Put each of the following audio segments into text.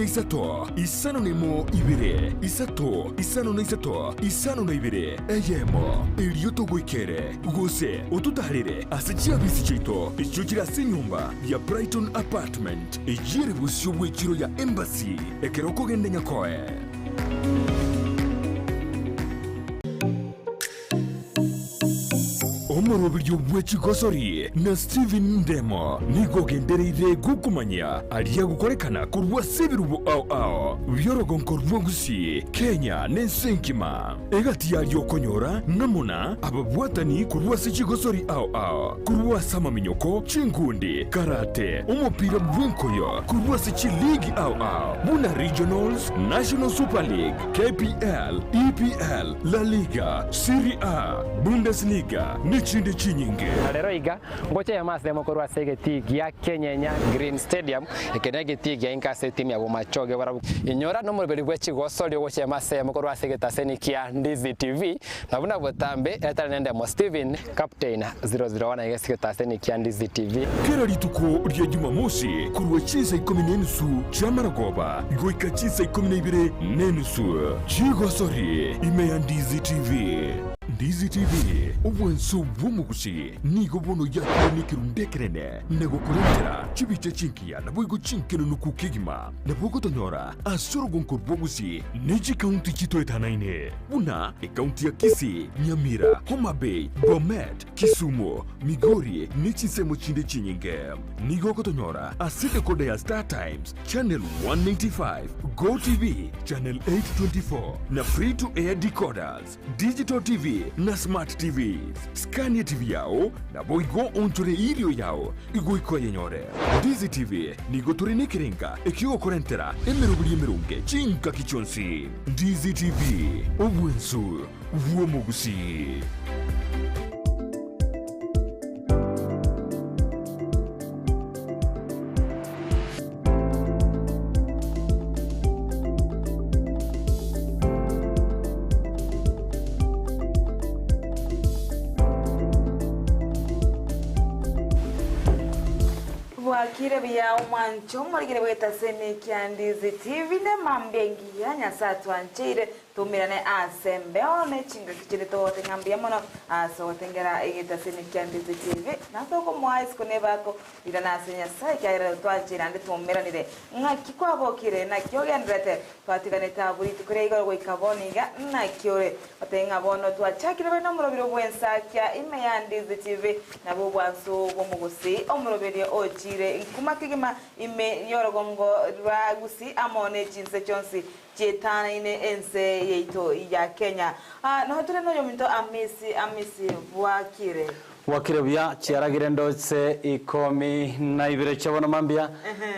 isato, isano nemo ibere, isato, isano na isato, isano na ibere, eyemo, erio togoikere, gose ototaarere ase chiabisi chiaito echio chire ase enyomba ya Brighton Apartment, eyio ere bosio bw'echiro ya Embassy, ekero okogenda Nyakoe. Omoroberio bwe chigosori na Stephen Ndemo nigo ogendereire gokomanyia aria agokorekana korwa ase ebirubo ao ao bi'orogonko rwa Gusii, Kenya na ense engima. Egati yaria okonyora ng'a muna ababwatani korwa ase chigosori ao ao, korwa ase amaminyoko, chinkundi, karate, omopira bw'enkoyo, korwa ase chiligi ao ao buna Regionals, National Super League, KPL, EPL, La Liga, Serie A, Bundesliga, nechinde chinyinge. Na rero iga, ngocha eyemo ase eyemo korwa ase egetii gia Kenyenya Green Stadium, eke negetii gia inka ase etimu ya Bomachoge barabwo. Inyora nomoroberi bwe chigosori ogocha eyemo ase eyemo korwa ase egetaseni kia Ndizi TV, na buna botambe etari nendemo Steven, Captain 001 iga ase egetaseni kia Ndizi TV. Kera rituko ria Jumamosi korwa chinsa ikomi na enusu chi'amarogoba goika chinsa ikomi na ibere na enusu chigosori ime ya Ndizi TV. Ndizi TV, obwanso bw'omogusi nigo bono yakure nekerundu ekenene na gokorentera chibicha chingiya naboigo chinkenunuku kegima. Nabo ogotonyora ase orogonko rw'obosie ne chikaunti chitoetanaine, buna ekaunti ya Kisii, Nyamira, Homa Bay, Bomet, Kisumu, Migori ne chinsemo chinde chinyinge. Nigo ogotonyora ase decoder ya Star Times, Channel 195, Go TV, Channel 824 na Free to Air decoders, Digital TV na Smart TVs. Skania TV yao naboigo oonchore erio yao igoika oyenyore. Ndizi TV nigo tore nekerenga ekiogokorentera emeroberi emeronge chingaki chionsi. Ndizi TV, obwensu bw'omogusii. Bwakire buya omwancho omorigere bw'etasemi kia Ndizi TV nemambia engiya Nyasae atwancheire Toumerane ase embeo ne chingaki chinde togote ng'a mbuya mono ase ogotengera egetasemi kia Ndizi TV, na ase okomoa isiko na ebako rirana ase Nyasae ekiagera twancheire naende twaumeranire. Ng'aki kwabokire? Naki ogendererete? Twatiganete abwo rituko ria igoro goika bono iga, naki ore? Otebe ng'a bono twachakire bare nomoroberio bw'ensakia ime ya Ndizi TV, nabwo obwansu bw'omogusii, omoroberio ochiire nkuma kegima ime y'orogongo rwa Gusii amo ne chinse chionsi Chietanaine ense yaito ya Kenya. Nonya tore noyominto Amisi, Amisi bwakire. Bwakire buya, chiaragire ndotse ikomi na ibere chia bono mambia,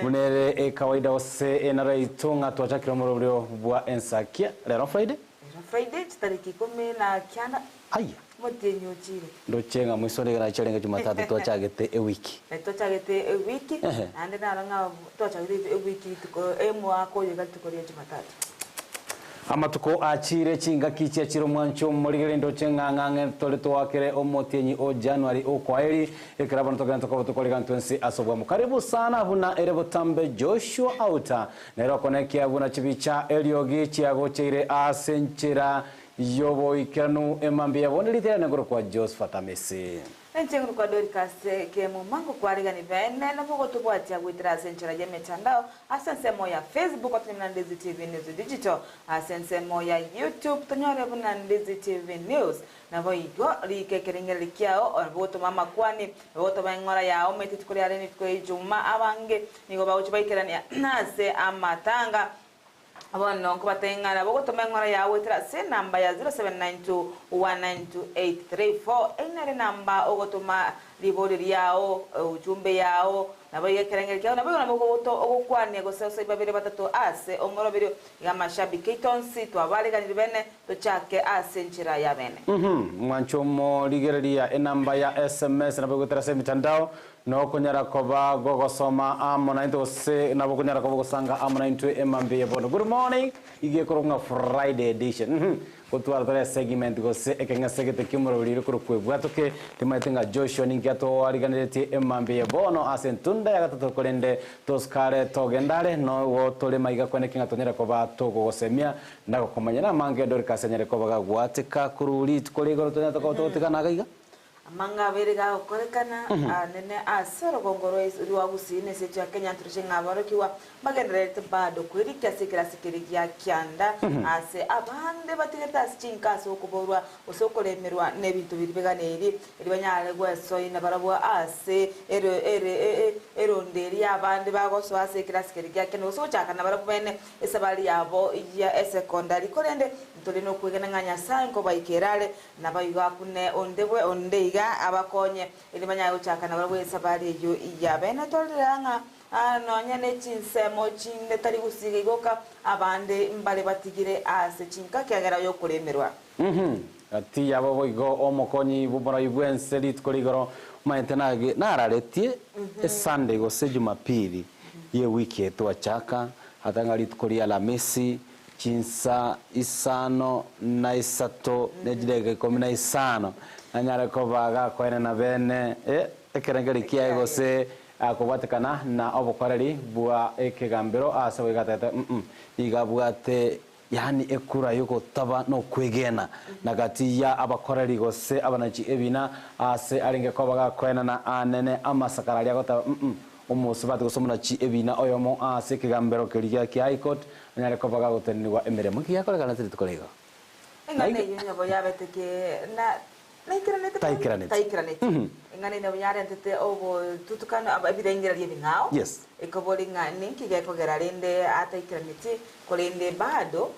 buna ere ekawaida gose enaro yaito ng'a twachakire omoroberio bwa ensakia rero Friday. Rero Friday chitariki ikomi na kianda Aya. omotienyi ochire. Ndoche ng'a mwisho nigo nacharenge Jumatatu twachagete ewiki. Twachagete ewiki, Ehe. naende naro ng'a twachagete ewiki rituko omwaka oyo iga rituko ria Jumatatu. Amatuko achire, chingaki chiachire omwancho omorigeri ndoche ng'a ng'ang'e tore toakere omotienyi o January okwaeri, ekero abana togenda tokoba tokoriga ntwensi ase obwamo. Karibu sana buna ere botambe Joshua Auta nere okonekia buna chibicha eriogi chiagocheire ase enchera Y'oboikeranu emambia bono ritere nengoro kwa Josephat Amisi. Enchera kwa Dorcas Kemuma ngokwarigani bene nabo gotobwatia goetera ase enchera y'emetandao ase ensemo ya Facebook otonyore buna Ndizi TV News Digital, ase ensemo ya YouTube tonyore buna Ndizi TV News. Naboigo rika ekerengererio kiao nabo gotoma amakwani, nabo gotoma eng'ora yao omanyete rituko riare nerituko ria Ijumaa abange nigo bagochia baikerania ase amatanga. Bono nkobatebia ng'a nabo ogotoma eng'ora yao goetera ase enamba ya 0792192834. Eyio nere enamba ogotoma ribori riao, ujumbe yao, naboigo ekerengerio kiao, naboigo nabo ogokwania gose osoi babere batato ase omoroberio. Iga amashabiki aito onsi twabareganiri bene tochake ase enchera ya bene. Mwanche omorigereria enamba ya SMS nabo egoetera ase emitandao Nokonyara koba gogosoma amo naintwe gose nabo okonyara koba ogosanga amo naintwe emambia ya bono. Good morning, iga ekorokwa ng'a Friday edition. Gotwara tore esegment gose ekeng'ese gete ki'omoroberi ere korokwa Ebwatoke. Timanyete ng'a Joshua ninki atoariganeretie emambia eye bono ase entunda ya gatato korende tosikare togende are nogo tore maiga kweneki ng'a tonyare koba togogosemia na gokomanya namange Dorcas anyare koba gagwateka korwa rituko rigoro tonyarete koba togotigana iga iga. Amang'a abere gagokorekana anene ase orogongo rwa Gusii na ense ya Kenya ntoroche ng'a aborokigwa mbagendererete bado kwerikia ase ekerasi keria gia kianda ase abande batigete ase chinka ase okoborwa gose okoremerwa nebinto biria biganeiri erio banyare gwesoina barabwo ase erondo eria abande bagosoa ase ekerasi keria gia kianda gose gochaka nabarabwo bene esabari yabo ya esekondari. Korende ntore nokwegena ng'a Nyasae nkobaikera are Naboigo akune onde bwe onde iga abakonye, erio banyare gochaka nabarabwo esabari eyio y'abeene. Tororere ng'a nonya ne chinsemo chinde tari gosiga igoka, abande mbare batigire ase chinka ekiagera y'okoremerwa. Gati yabo boigo omokonyi bw'omorai bw'ense rituko rigoro omanyete nage nararetie esunday gose jumapili y'ewiki eye twachaka ata ng'a rituko ria Alamisi Chinsa isano na isato ne chidakika ikomi na isano nanyare koba gakoenena bene ekerengerio kiaye gose kobwatekana na obokoreri bwa ekegambero ase goika atagete mm nigo abwate yaani ekura yogotaba nokwegena na gati ya abakoreri gose abanachi ebina ase arenge koba gakoenana anene amasakara aria agotaba mm Omosubati gose omonachi ebiina oyomo ase ekegambero keria kia High Court anyare koba gagotenenigwa emeremo. Inki giakorekanete rituko rigo? Eng'ana eyio nyabo yabete ki na naikeranete bono? Taikeraneti. Taikeraneti. Eng'ana eyio nabo yarentete obotutukano aba ebirengererio ebing'ao. Yes. Ekobori ng'a ninki gekogera rende ataikeraneti, korende bado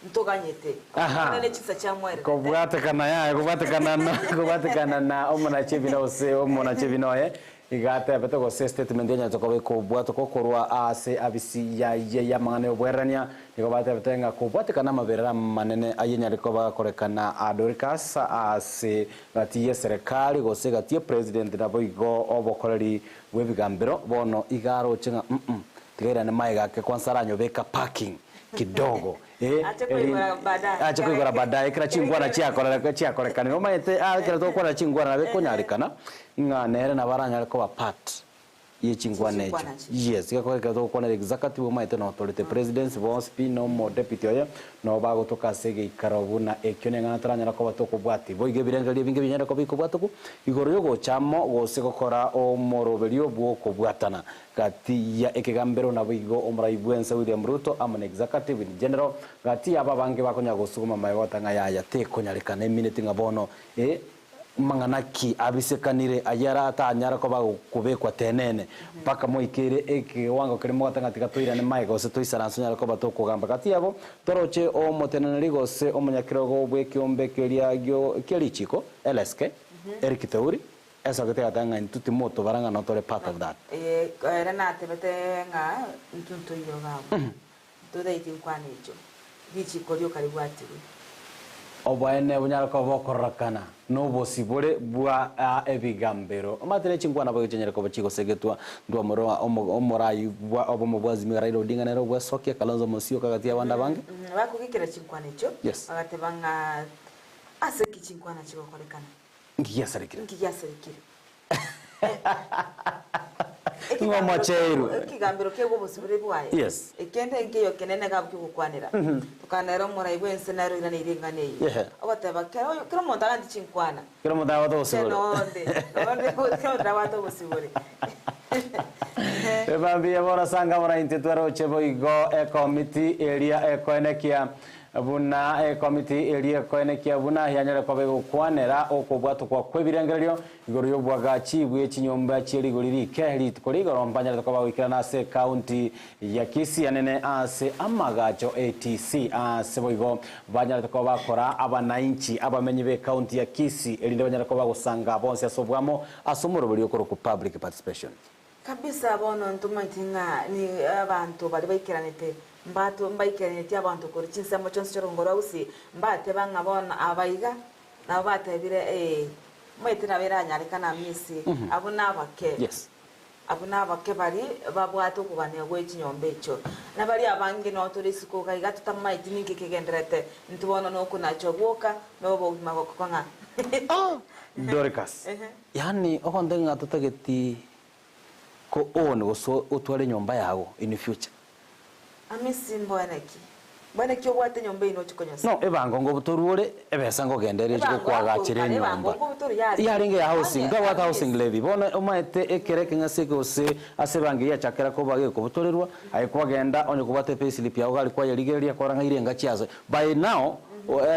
ntoganyete. Aha. Omonene chinsa chiamoererete. Kobwatekana yaya kobwatekana na kobwatekana na omonachi ebina gose omonachi ebina oye Iga atebete gose estatement enyarete koba ekobwatokwa korwa aase abisi yaye y'amang'ana y'obwererania, nigo batebete ng'a kobwatekana amaberera amanene ayenyare koba gakorekana a Dorcas aase gati y'eserekari gose gati y'epresident naboigo obokoreri bw'ebigambero bono iga aroche ng'a umm tiga airane maega ake kwanza aranyobeka parking kidogo eh Ache koigora baadaye. ache koigora baadaye ekero chingwana chiakorera chiakorekanire omanyete aa ekero togokwana chingwana nabo ekonyarekana ng'a nere nabo aranyare koba part ye chingwana echo Chingwana echi. yes gekogera ekero togokwanera executive omanyete notorete presidency bonsi pi na omo deputy oye nabo bagotoka ase egeikaro buna ekio neng'ana toranyara koba tokobwatia. Boigo ebirengererio ebinge binyare koba bikobwatokwa igoro yogocha amo gose gokora omoroberio bw'okobwatana Gati ya ekegambero naboigo omorai bw'ense William Ruto amo na Executive in general gati yabo abange bakonyara gosuguma magega ng'a yaya tekonyarekana emineti ng'a bono eh mang'ana ki abisekanire ayio ara atanyara koba kobekwa tenene mpaka moikeire ekewango keria mogoteba ng'a tiga toirane magega gose toisaranse onyare koba tokogamba gati yabo toroche omoteneneri gose omonyakerogo bw'ekeombe keria gio kia richiko LSK Eric Theuri Esogete egateba ng'a intwe timotobara ng'a notore part of that. Ee, ere natebete ng'a intwe ntoiyo iga abwo, ntotaeti nkwana echio, richiko rioka ribwatigwe. Oboene bonyare koba bokororekana nobosibore bwa ebigambero. Omanyete ne chinkwana boigo chianyare koba chigosegetwa ndwamorora omorai bwa obomo bwa Azimio Raila Odinga nere ogwesokia Kalonzo Musyoka gati y'abande abange. Bakogikera chinkwana echio, Yes. bagateba ng'a ase ki chinkwana chigokorekana? Inki giasarekire? Inki giasarekire? Ng'o omocheirwe? Ekegambero kiaigwa obosibore bwaye. Yes. Ekende nkeiyo ekenene gabo kiogokwanera. Tokanera omorai bw'ense nere oiraneire eng'ana eyio. Ehe. Ogoteba kera oyo kera omonto aganche chinkwana. Kera omonto abwate obosibore. Nonde, nonde kera omonto abwate obosibore. Mambia bono sanga buna intwe twaroche boigo ekomiti eria ekoenekia Buna ekomiti eria ekoenekia buna yanyare koba egokwanera okobwatokwa kw'ebirengererio igoro y'obwagachi bwe chinyomba chie rigori rike rituko rigoro mbanyarete koba goikerana ase ekaunti ya Kisii anene ase amagacho ATC ase boigo banyarete koba bakora abanainchi abamenyi b'ekaunti ya Kisii erinde banyare koba gosanga bonsi ase obwamo ase omoroberio okorokwa public participation. Kabisa bono ntomanyeti ng'a ni abanto baria baikeranete mbato mbaikeranetie abanto korwa chinsemo chionsi chi'orogongo rwa Gusii, mbateba ng'a bono aba iga nabo batebire ee, omanyete nabo eranyarekane amo ase abwo nabake. Yes. Abwo nabake baria babwate okogania gwe chinyomba echio, na baria abange nao tore isiko iga iga totamaeti ninki kegendererete. Intwe bono nokonachwa gwoka, na obogima gokong'a. Dorcas, yaani ogontebia ng'a totageti ko own gose otware enyomba yago in future. Amisi mboene ki? Mboene ki obwate enyomba eyio nochia konyosa? No, ebango ngobutorwa ore, ebesa nkogenda ere echi Ebango gokoagachera akorwa kare, ebango enyomba. nkobutorwa yarenge. Yarenge ya housing, Onye ntwabwate Amisi. housing levy. Bono omaete ekero ekeng'ese eke gose ase ebango eyio yachakera koba gekobutorerwa, aye kwagenda onye kobwate epayslip yago gari kwayerigereria kwarora ng'a irenga chiaso. By now,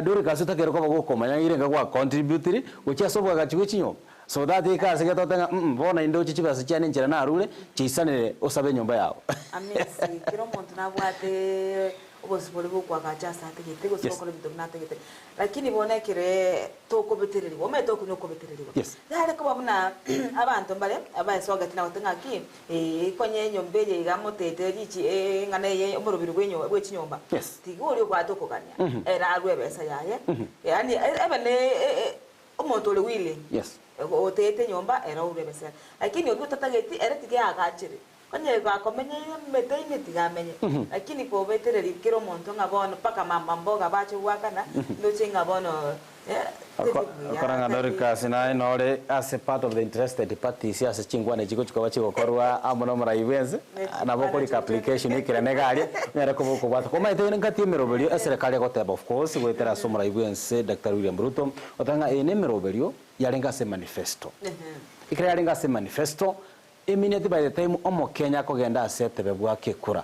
Dorcas otakeire koba gokomanya ng'a irenga gwa contributire gochia ase oboagachi bwe chinyomba. So that eke ase getote ng'a mm bono indoche chibesa chiane enchera narure, chiisanere osabe enyomba yao. Amesi, kera omonto nabwate obosibore bw'okoagacha ase atagete, gose Yes. gokora ebinto buna atagete. Lakini bono ekere tokobetererigwa, omanyete okwo nokobetererigwa. Yes. Yare koba buna abanto mbare abaesogeti na goteba ng'aki, eh, konya enyomba eye iga motete richi eng'ana eye omoroberi bw'enyo bwe chinyomba. Yes. Tiga oria obwate okogania, ere arwe ebesa yaye, yaani ebe ne Omonto ore willing Yes. oteete nyomba ere ourwe ebesera, lakini oria otatageti ere tiga agachere, onye gakomenya emete ime tiga amenye, lakini kobetereria kera omonto ng'a bono mpaka mama mboga bache goakana, ndoche ng'a bono teri buya, Okora ng'a tari. Dorcas naye nore ase part of the interested parties ase chingwana echi gochia koba chigokorwa amo na omorai bwense, nabo okorika application ekerene iga aria, onyare koba okobwata. Omanyete engaki emeroberio eserekari egoteba of course goetera ase omorai bwense Daktari William Ruto, Goteba ng'a eye nemeroberio yarenge ase emanifesto. Ekero yarenge ase emanifesto, emineti by the time Omokenya akogenda ase etebe bwake ekura,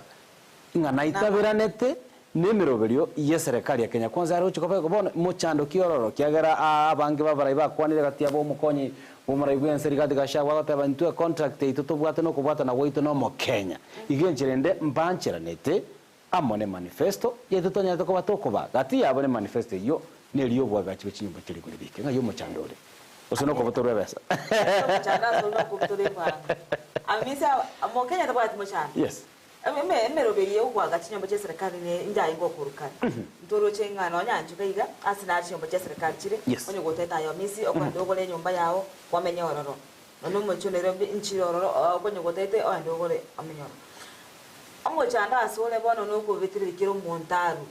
ng'a naitaberanete nemeroberio yeserekari ya Kenya Kwanza aroche koba bono mochando ki ororo, ekiagera aa abange babarai bakwanire gati yabo omokonyi bw'omorai bw'ense Rigathi Gachagua agoteba intwe econtract yaito tobwate nokobwatana gwaito na Omokenya. Igo enchera ende mbancheranete Amo ne manifesto yaito tonyarete koba tokoba gati yabo ne manifesto eyio neria y'oboagachi bwe chinyomba chia rigori rike. Ng'ai omochando ore? Gose nokobotorwa ebesa? Omochando ase ore nokobotorwa ebanga. Amisa Omokenya tabwati mochando. Yes. Emeroberi y'okoagacha chinyomba chia serikali ne inche ngokorwa kare. Ntoroche ng'a nonya anchoka iga ase nare chinyomba chia serikali chire, Yes. onye goteta aye Amisi okogenda ogore enyomba yao kwamenya ororo. Nonya omochie o Nairobi nchire ororo okonye gotete ogende ogore omenye ororo. Omochando asore bono nokobetereria kera omonto arwe,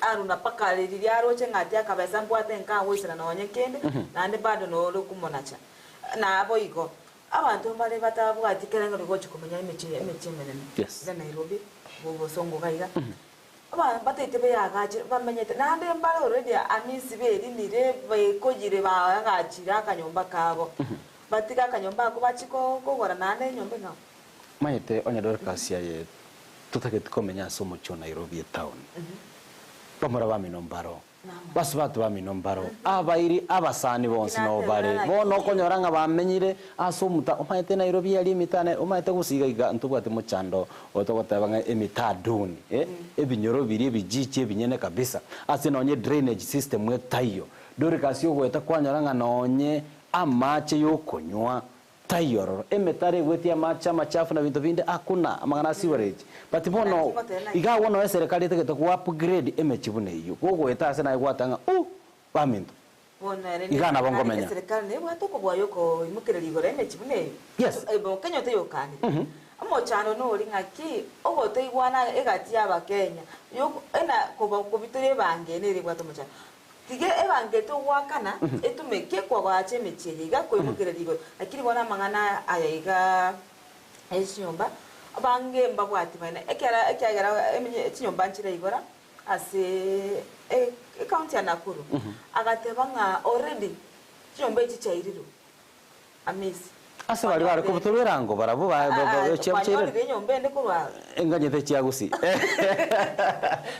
arwe na mpaka riria aroche ng'a ati akabesa mbwate nkagoisana nonye kende, naende bado nore komonacha. Naboigo, abanto mbare batabwati ekerengerio gochia komenya emechie emechie emenene, Yes. buna Nairobi, bosongo iga iga, aba bataete beagachire bamenyete, naende mbare already amisi berinire bekoyire baagachire akanyomba kabo, batige akanyomba ako bachie ko kogora naende enyomba eng'ao. Omanyete onye Dorcas aye totageti komenya ase omochie o Nairobi etown, bamura bamino mbaro, basubati bamino mbaro, abairi, abasani bonsi noo bare. Bono okonyora ng'a bamenyire ase omuta, omanyete Nairobi eria emita ne omanyete gose iga iga ntobwati mochando otogoteba ng'a emita duni eh, ebinyoro biria ebijichi ebinyene kabisa, ase nonye drainage system etaiyo. Dorcas ogoeta kwanyora ng'a nonye amache yokonywa Taiyo ororo, emetaro egwetie amache amachafu na binto binde akuna amang'ana a sewerage. But bono iga agwo noe eserekari etagete go upgrade emechie buna eyio. Gogoeta ase naye gwateba ng'a uh baminto Bono ere iga nabo neserikari, nkomenya. eserikari nebwate okobua yokoimokereria igoro emechie buna eyio. Yes. Kenya teyokanire. Omochando nori ng'aki ogotoigwana egati y'Abakenya yoko ena koba kobitoria ebango eye nere ebwate omochando. Tiga ebango eye togoakana etumeke koagacha emechie eye iga koimokereria igoro. Lakini bono amang'ana aya iga ya chinyomba, abange mbabwati maene ekero ekiagera emenye chinyomba nchire igora ase ecounty ya Nakuru, agateba ng'a already chinyomba echi chiairirwe. Amisi. Ase baria bare kobutorwa erango barabwo Kwanyorire enyomba ende korwa aa. Enganyete chia Gusii.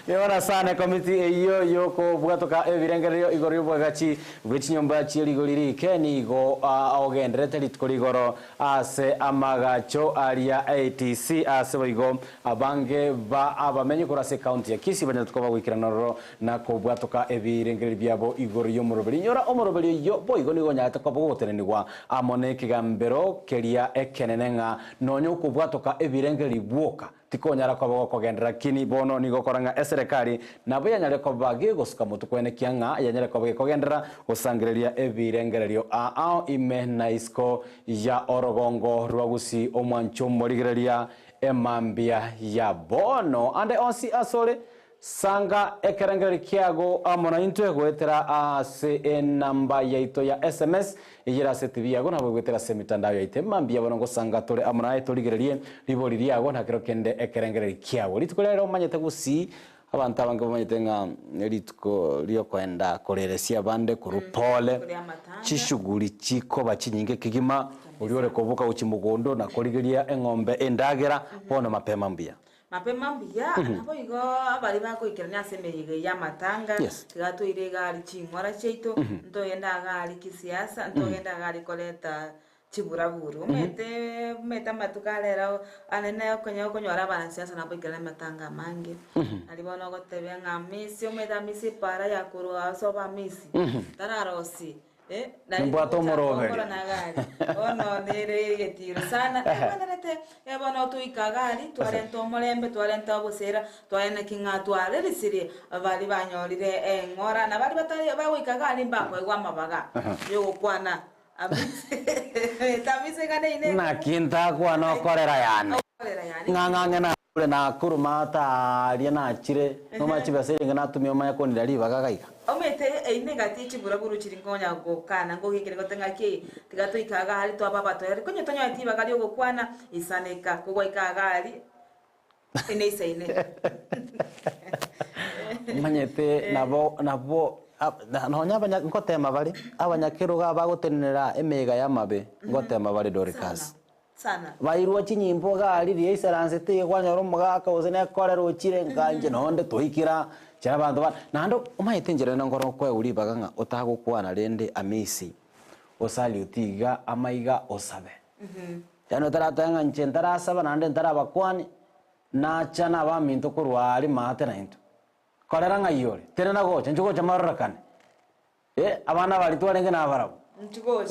Nigo sana ekomiti eyio yokobwatoka ebirengererio igoro y'obwagachi bwe chinyomba chie rigori rike nigo ogenderete rituko rigoro ase amagacho aria ATC ase boigo abange ba abamenyi korwa ase ekaunti ya Kisii banyarete koba goikerana ororo na kobwatoka ebirengererio biabo igoro y'omoroberi. Inyora omoroberi oyio boigo nigo onyarete koba ogotenenigwa amo nekegambero keria ekenene ng'a nonya okobwatoka ebirengererio bwoka. Tikonyara koba gokogenderera lakini bono nigo okora ng'a eserekari nabo yanyare koba gegosuka motwe koenekia ng'a yanyare koba gekogenderera gosangereria ebirengererio aao ime na isiko ya orogongo rwa Gusii omwancho omorigereria emambia ya bono. Ande onsi asore Sanga ekerengererio kiago amo naintwe goetera ase enamba yaito ya sms eyere ase TV yago nabo goetera ase emitandao yaito. Mambia bono ngosanga tore amo naye torigererie ribori riago na kero kende ekerengererio kiago. Rituko riarero omanyete gusii abanto abange bamanyete ng'a rituko riokoenda koreresia abande korwa pole, Kore amatanga. chishughuli chikoba chinyinge kegima, oria ore koboka gochia mogondo na korigeria eng'ombe endagera, bono mapema mbuya. Mapema mbuya, naboigo abaria bagoikerania ase emeyega eye y'amatanga, Yes. tiga toire iga aria ching'ora chiaito, ntogende iga aria kisiasa, ntogende iga aria koreta chiburaburu. Omanyete omanyete amatuko are ero anene okonya okonyora abanasiasa naboikerania amatanga amange, aria bono ogotebia ng'a Amisi, omanyete Amisi epara ya korwa ase obe Amisi, tararosie. Nimbwate omoroberio. Bono nere egetiro sana ebwenerete eh, bono toika gari twarenta omorembe twarenta obosera twaeneki ng'a twarerisirie bari banyorire eng'ora na bari batari bagoika gari mbakoegwa amabaga yogokwana tamiseganeine Naki ntakwana okorera yane. okorera yane Ng'a ng'ang'e nakure nakuru maata aria nachire nomanye chibesa ere natumia omanye kondira ribaga gaiga. Omanyete eyio negati ye chiburaburu chiri nkonya gokana ngogikera gote ng'aki tiga toike iga aria twaba abatoereru konya tonyoreti ribaga ri'ogokwana isaneka kogoika iga aria ineisaine. Omanyete nabo nabo nonya abanya ngotema bare abanyakerogo abagotenenera emeyega y'amabe ngotema bare Dorcas. Sana. Bairwa chinyimbo iga aria riria aisaransete iga kwanyora omogaka gose nekorera ochire nka inche nonde toikera inche abanto ba naende omanyete enchera ende nkoro okoegwa ribaga ng'a otagokwana rende amisi, osalute iga amaiga osabe. Yaani otarateba ng'a inche ntarasaba naende ntarabakwani, nacha na abaminto korwa aria maate naintwe. Korera ng'ai ore, tenena gocha, inche gocha marorekane. Eh, abana baria twarenge nabarabwo.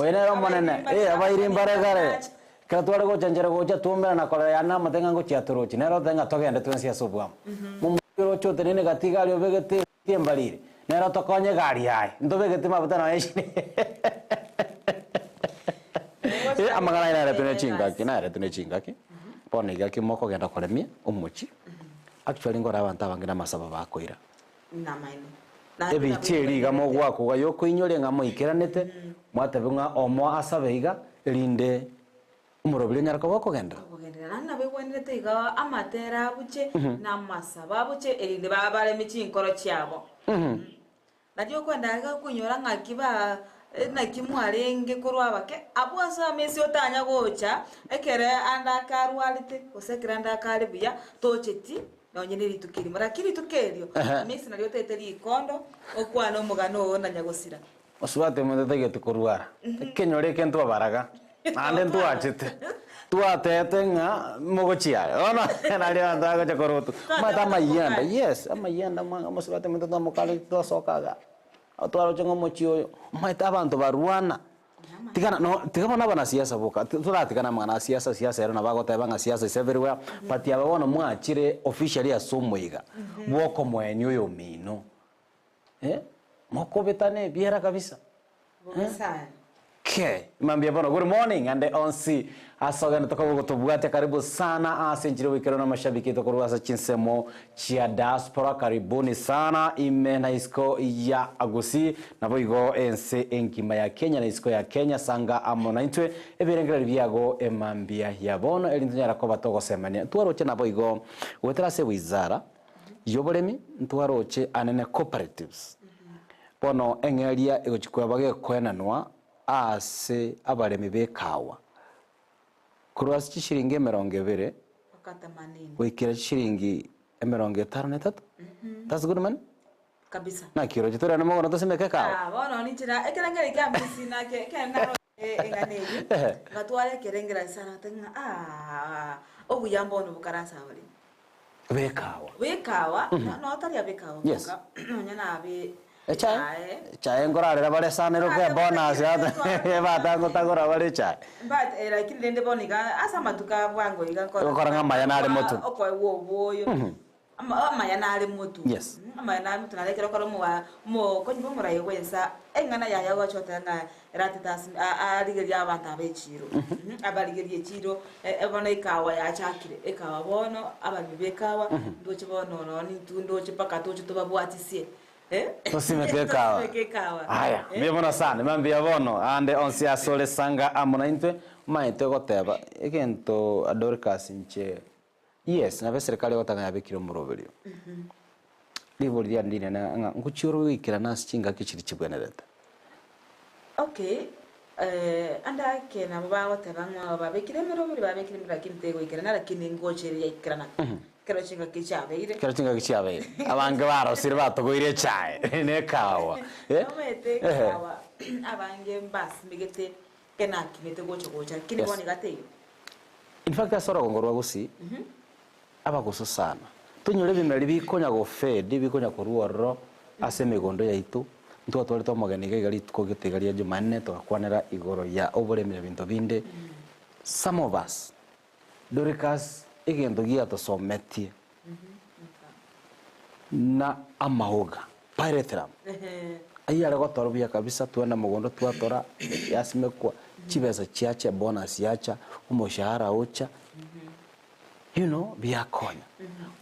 Oyo nere Omonene, eh, abairi mbare kare. Ekero tware gocha nchera gocha twaumerana na korora yane namote ng'a ngochia torochi. Nere ototebia ng'a togende twensi ase obwamo. Momura oroche otenene gati iga aria obegete esiti embariri, nere otokonye egari yaye. Ntobegeti mafuta nonya eshirini. Eh, amang'ana aya naeretwe ne chingaki, naeretwe ne chingaki. Bono iga ki mokogenda koremia omochie, actually nkore abanto abange namasabo bakoira. Ebichie eria iga mogwakwa iga yokoinyoria ng'a moikeranete, mwatebigwa ng'a omo asabe iga, erinde omoroberi onyare koba okogenderera. Okogenderera. Naende nabo egwenerete iga amatera abuche, na amasabo abuche, erinde baremie chinkoro chiabo. Nario okwenda iga okoinyora ng'aki ba naki mwarenge korwa abake, abwo ase amesi otanya gocha, ekere ande akarwarete, gose ekere ande akare buya, tocheti Nonye ne rituko erimo, lakini rituko erio Hamisi nario otaete rikondo okwane omogano oo na nyagosira. Mosubati omonto tageti korwara, ekenyoro eke ntwabaraga, naende ntwachete, twatete ng'a mogochia are. Bono nario abanto bagocha korwa omanyete amayianda, yes, amayianda omosubati omonto twamokareti twasoka igaa, twaroche ng'a omochie oyo, omanyete abanto barwana. Tigana no tiga bono abanasiasa boka, toratigana amang'ana a siasa, siasa ero nabo agoteba ng'a siasa is everywhere, but aba bono mwachire officially ase omoiga bwokomoenia oyomino eh, mokobetana ebiera kabisa Bobe sana. Kei, mambia bono good morning ande onsi ase ogende tokoba gotobwatia karibu sana ase enchera goikerwa na amashabiki aito korwa ase chinsemo chia diaspora karibuni sana ime na isiko ya Gusii Naboigo ense engima ya Kenya na isiko ya Kenya sanga amo naintwe ebirengererio biago emambia ya bono erinde tonyare koba togosemania. Ntwaroche naboigo goetera ase wizara y'oboremi ntwaroche anene cooperatives. Bono eng'eria egochia kweba gekoenanwa aase abaremi b'ekawa korwa ase chishiringi emerongo ebere goikera chishiringi emerongo etano na etato. That's good money. Kabisa. Naki oroche torende mogondo tosimeke ekawa? Ah, bono ninche na ekerengeri kia misi nake ekero narorire eng'ana eyio, Ehe. ngatwara ekerengeri ase ngateba ng'a aah, obuya mbono bokare ase abaremi. B'ekawa. B'ekawa, no- notaria b'ekawa Yes. boka, nonya na abe. Echae? Echae. Echae nkorarera bare sana ere okoe bonus batangotagora bare echae. But eh, lakini rende bono iga ase amatuko a bwango iga nkora Ogokora ng'a amaya nare motu. Okoegwa oboyo. Ama- Amaya nare motu. Yes. Amaya nare motu nare ekero okora omoa omokonyi bwa omorai bwa ensa, eng'ana yaye ogocha goteba ng'a eratete ase a- arigerie abanto aba echiro. Abarigerie echiro, e- bono ekawa yachakire, ekawa bono, abaremi ba ekawa, ndoche bono nonye intwe ndoche mpaka toche tobabwatisie. Tosimeke ekawa. Tosimeke ekawa. Aya, mbuya mono sana, mambia mbuya bono, ande onsi asore sanga amo naintwe, omanyete goteba, egento Dorcas inche, yes, nabo eserikari egotanga yabekire omoroberio. Ribori riane rinene ng'a ngochia ore goikerana ase chingaki chiria chibwenerete. Okay, ande ake nabo bagoteba ng'a babekire emeroberi, babekire emeroberi lakini tegoikerana, lakini ngocha ere yaikerana. Ekero chingaki chiabeire. Ekero chingaki chiabeire, abange barosire batogoire echae na ekahawa. Eh? Omanyete ekahawa abange mbasimegete kenakinete gocha gocha, lakini Yes. bono iga teiyo. In fact ase orogongo rwa Gusii, abagusu sana, tonyore ebimeri bikonya gofade, bikonya korwa ororo ase emegondo yaito, ntwatwarete omogeni iga iga rituko gete iga ria Jumanne togakwanera igoro ya oboremi na ebinto binde, some of us, Doricas egento giatosometie na amaoga, pyrethrum, ayio are gotora buya kabisa, twagenda mogondo twatora, yasimekwa, chibesa chiacha, ebonus yacha, omoshahara ocha, you know, biakonya.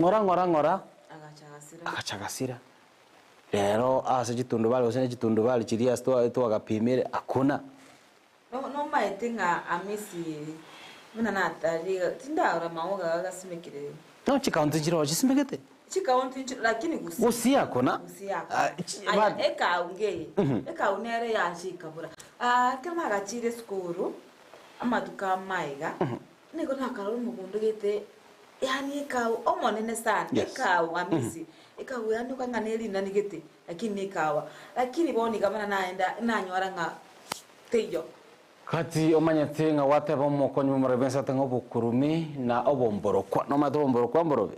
Ng'ora ng'ora ng'ora, agacha agasira. Rero ase chitundubari gose ne chitundubari chiria ase twagapimire, hakuna. Nomaete ng'a Amisi buna natari tindarora maoga agasimekire. No chikaunti nchiroo chisimegete. Chikaunti nchiroo lakini gusii. Gusii akona. Gusii akona. Aya ekau ngeye, ekau nere yacha ekabura. Ekero nagachire esukuru, amatuko amaiga, nigo nakarora omogondo gete yaani ekau omonene sana, ekau Amisi, ekau yaani okang'a ne rinani gete, lakini ne ekawa. Lakini bono iga buna naenda nanyora ng'a teiyo. Gati omanyete ng'a gwateba omokonyi bw'omorwoti bw'ense ate ng'a obokurumi na obomborokwa. Nomanyete obomborokwa mborobe?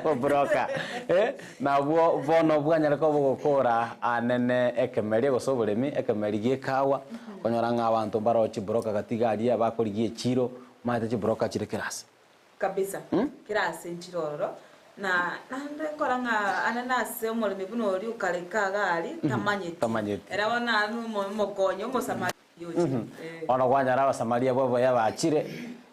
Oboroka. Eh, nabwo bono bwanyare koba bogokora anene ekemeria gose oboremi, ekemeri gi'ekawa, okonyora ng'a abanto mbaro chibroka gati iga aria bakorigia echiro, omanyete chibroka chire kera ase. Kabisa, kera ase nchire ororo, na naende nkora ng'a ande nase omoremi buna oria okareka iga aria, tamanyeti. Tamanyeti. Ere bono nare nomo omokonyi, omosamaria ochire. Eh. Bono kwanyora abasamaria bobe bachire,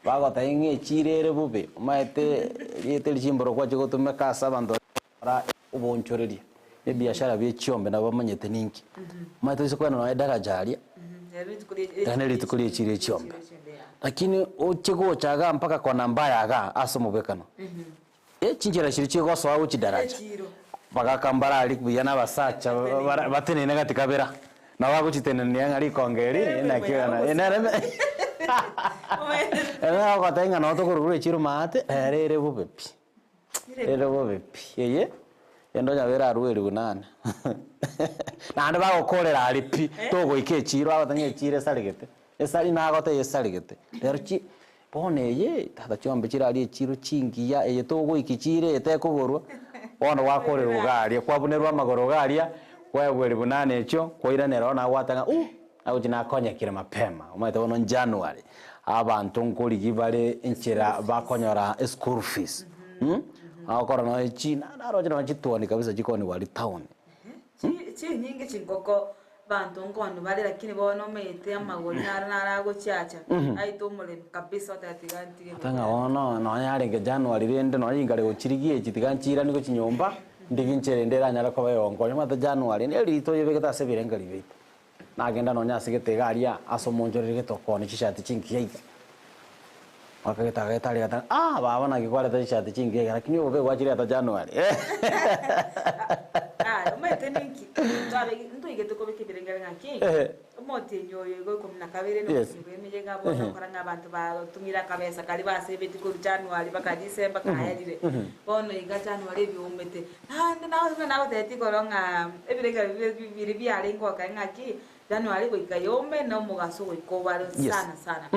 bagotebia ng'a echiro ere bobe, omanyete rieta eri chimborokwa chigotumeka ase abanto baria bakora oboonchoreria, na ebiashara bie chiombe nabo bamanyete ninki. Omanyete oise kogenda nonye edaraja aria, Riria nerituko rie chiira echiombe. Lakini oche gocha igaa mpaka kona mbaya igaa ase omobwekano, eh chinchera chiria chigosoa gochia daraja, bagaka mbararia buya na abasacha bara batenene gati kabera, nabo bagochitenenia ng'a rikongo eri naki nere ere ogoteba ng'a nabo tokorwa echiro maate, ere ere bobe pi. Ere bobe pi, eye ende onye erarue eribu nane. Naende bagokorera are pi, togoika echiro bagoteba ng'a echiro esaregete, esari nagotebia esaregete. Rero chi bono eye, tata chiombe chiraria echiro chingiya, eye togoika chire eye tekogorwa, bono gwakorerwa iga aria, kwabunerwa amagoro iga aria, kwaegwa eribu nane echio, kwairanera bono nagwateba ng'a uh! Nagochia nakonyekire mapema, omanyete bono January, abanto nkorigia bare enchera bakonyora eschool fees mh, bagokora nonye chi naroche nonye chituoni kabisa chikoniwa aria town. Chi chinyinge chingoko banto nkoni bare lakini bono omanyete amagori naro naro agochiacha aite omoremi kabisa oteba tiga ntige Ata ng'a bono nonye yarenge January rende nonye inkare gochirigia echi tiga nchiiranie gochia nyomba, ndigie enchera ende eranyare koba egonkonya omanyete January nerito oyebegete ase ebirengererio biaito. Nagenda nonya ase gete iga aria ase omonchoreri gete okooni chishati chingiya iga. Akageta ageta aria agateba, ah baba naki kwareta chishati chingiya iga lakini obobe gwachireta January. Aya, omanyete ninki? Twabe ntoigete kobeka ebirengere ng'aki? Ehe. Omotienyi oyo igo ikomi na kabere Yes. nomotienyi bwa emeyega bono okora ng'a abanto batumire akabesa karia basebeti korwa January mpaka December kaerire. Bono iga January ebiomete. Naende nagosemia nagotebetie igoro ng'a ebirengererio bibe bibiri biarenge goka ng'aki, January goika yome na omogaso goika obare Yes. sana sana.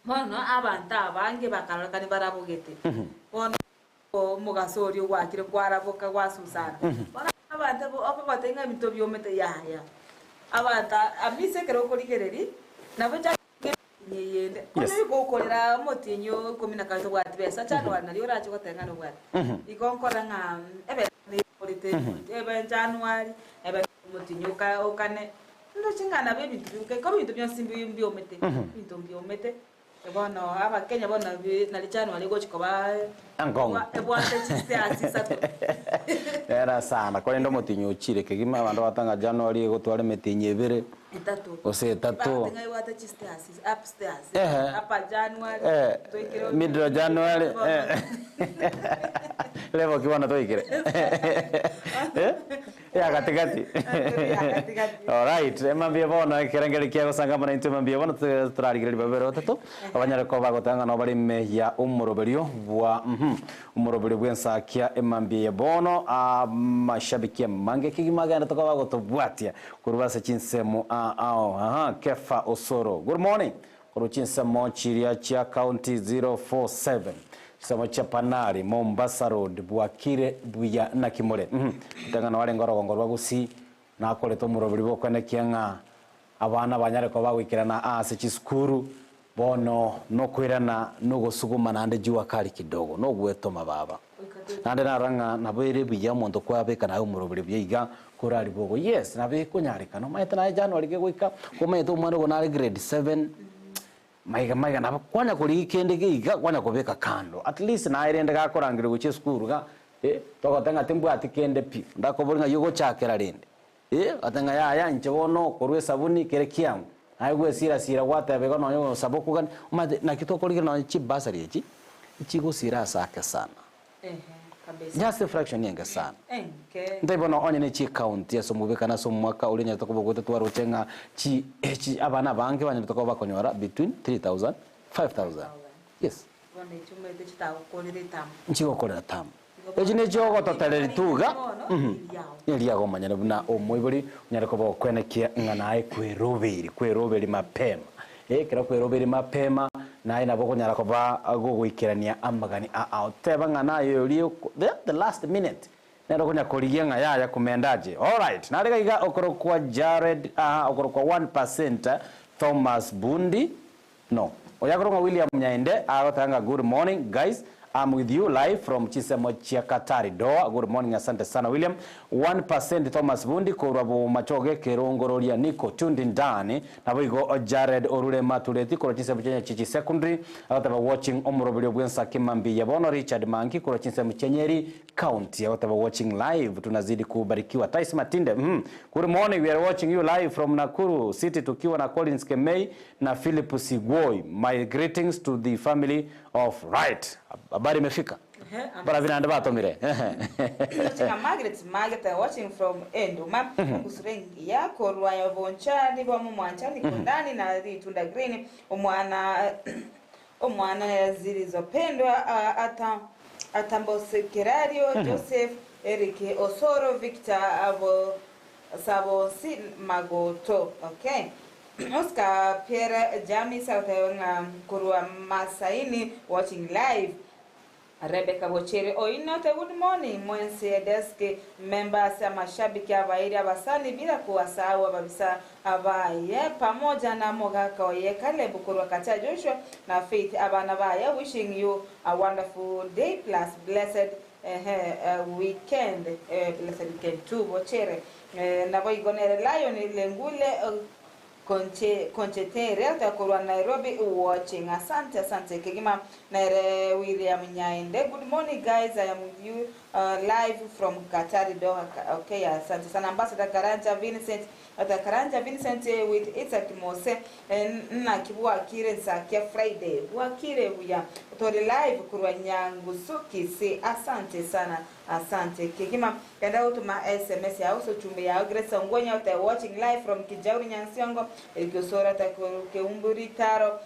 Bono abanto abange bakarorekana barabogete. Bono omogaso oria ogwakire kwaraboka gwasusana. Bono. Abanto abo okogotebia ng'a ebinto biomete, yaya. Abanto ase ekero okorigereria, nabo chake eyende. Yes. Bono gokorera omotienyi o ikomi na kabere tobwati besa, January nario orache goteba ng'a nobwate. Igo nkorora ng'a ebesa nekorete ebe January, ebe omotienyi oka okane, ndoche ng'a nabo ebinto bioka iko ebinto bionsi mbi mbiomete, ebinto mbiomete. Bono abakenya bono bi nari January egochi koba Enkong'u. ebwate chistairs isato. Era sana korende omotienyi ochire kegima abanto bagoteba ng'a January egotwara emetienyi ebere Etato. gose etato. Bagoteba ng'a ebwate chistairs upstairs, Ehe. upper January, Eh, toikire middle January eh. Level ki bono toikire? Eh? Ya gatigati. Ya gatigati. Alright, emambia bono ekerengeri kia gosanga mana intwe emambia bono turarigereria babere batato abanyare koba bagotanga ng'a nobare ime ya omoroberio bwa mhm omoroberio bw'ensakia emambia eye bono amashabiki amange kegima agende tokoba bagotobwatia korwa ase chinsemo aa ao aha Kefa Osoro good morning korwa chinsemo chiria chia county 047 Chisemo chia Panari, Mombasa Road, Bwakire buya naki more? Uhum. Ritang'ani warenge orogongo rwa Gusii, nakorete omoroberi bw'okoenekia ng'a abana banyare koba bagoikerana aase chisukuru, bono nokoirana nogosuguma naende jua kali kidogo, nogwetoma baba. Naende narora ng'a nabo ere buya omonto kwabeka naye omoroberi buya iga korarigwe ogo. Yes, nabo ekonyarekana, omanyete naye January kegoika, komanyete omwana ogo nare grade seven, Maiga maiga nabo kwanya korigia kende geiga kwanya kobeka kando at least naye rende gakorangeria gochia esukuru iga eh togoteba ng'a timbwati kende pi ndakobori ng'ai ogochakera rende eh ogoteba ng'a yaya inche bono okorwa esabuni kere kiang'u naye gwesira sira gwateba igo nonye gosaba okogani omanyete naki tokorigereria nonye chibasari echi chigosira ase ake sana. Ehe, kabisa. Just a fraction enke sana. Enke. Ntaibo bono onye ne chi'ecounty ase omobekano ase omwaka oria onyarete koba ogoeta twaroche ng'a chi chi abana abange banyarete koba bakonyora between 3000, 5000. Yes. Bono echi omanyete chitagokorera etamu. Nchigokorera tamu. Echi nechio ogototereri tu iga, eriago omanyene buna omoibori onyare koba okwenekia ng'a naye kwerobeiri, kwerobeiri mapema. Ekero kwerobeiri mapema, naye nabo okonyara koba gogoikerania amagani ao. Teba ng'a naye oria the, the last minute, nere okonya korigia ng'a yaya kumendache. Alright, nare iga iga okorokwa Jared, aha, okorokwa 1% Thomas Bundi, No. Oyo akorokwa ng'a William Nyaende agoteba ng'a good morning guys, I'm with you live from chinsemo chia Qatar Doha. Good morning asante sana William. 1% Thomas Bundi korwa Bomachoge Kerongororia Niko tuned ndani. Naboigo Jared Orure Matureti korwa chinsemo chia Nyachichi Secondary agoteba watching omoroberio bw'ensaki mambia bono. Richard Mangi korwa chinsemo chia Nyeri County agoteba watching live tunazidi kubarikiwa. Tais Matinde uhmm good morning we are watching you live from Nakuru City tukiwa na Collins Kemei na Philip Sigwoi my greetings to the family of Wright. Habari imefika Barabi naende batomire. Inche Margaret Magete watching from Enduma Embusuro engiya korwa Bonchari bwa Momwanchani Kondani na Ritunda Green Omwana omwana nere Zilizopendwa ata Atambosekerario Joseph Eric Osoro Victor abo Sabonsi Magoto okay Oscar Pierre Jamis agoteba ng'a korwa Masaini watching live. Rebecca Bochere Oinote good morning mwensi desk members amashabiki abairi abasani bila kuwasahau ababisa abaye pamoja na mogaka oye Caleb korwa Kacha Joshua na Faith abana baye wishing you a wonderful day plus blessed ehe weekend blessed weekend too Bochere naboigo nere Lion Lengule Conche Conchetere otakorwa Nairobi watching asante asante kegima nere William Nyaende good morning guys I am with you live from Qatar Doha okay asante sana Ambassador Karanja Vincent ata Karanja Vincent with Isaac Mose naki bwakire nsakia Friday bwakire buya tori live korwa Nyangusu Kisii asante sana Asante kegima. Genda gotoma sms yao gose ochumbe yao Grace Ongwenye ote watching live from Kijauri Nyansiongo Eric Osoro ate Keumbu Ritaro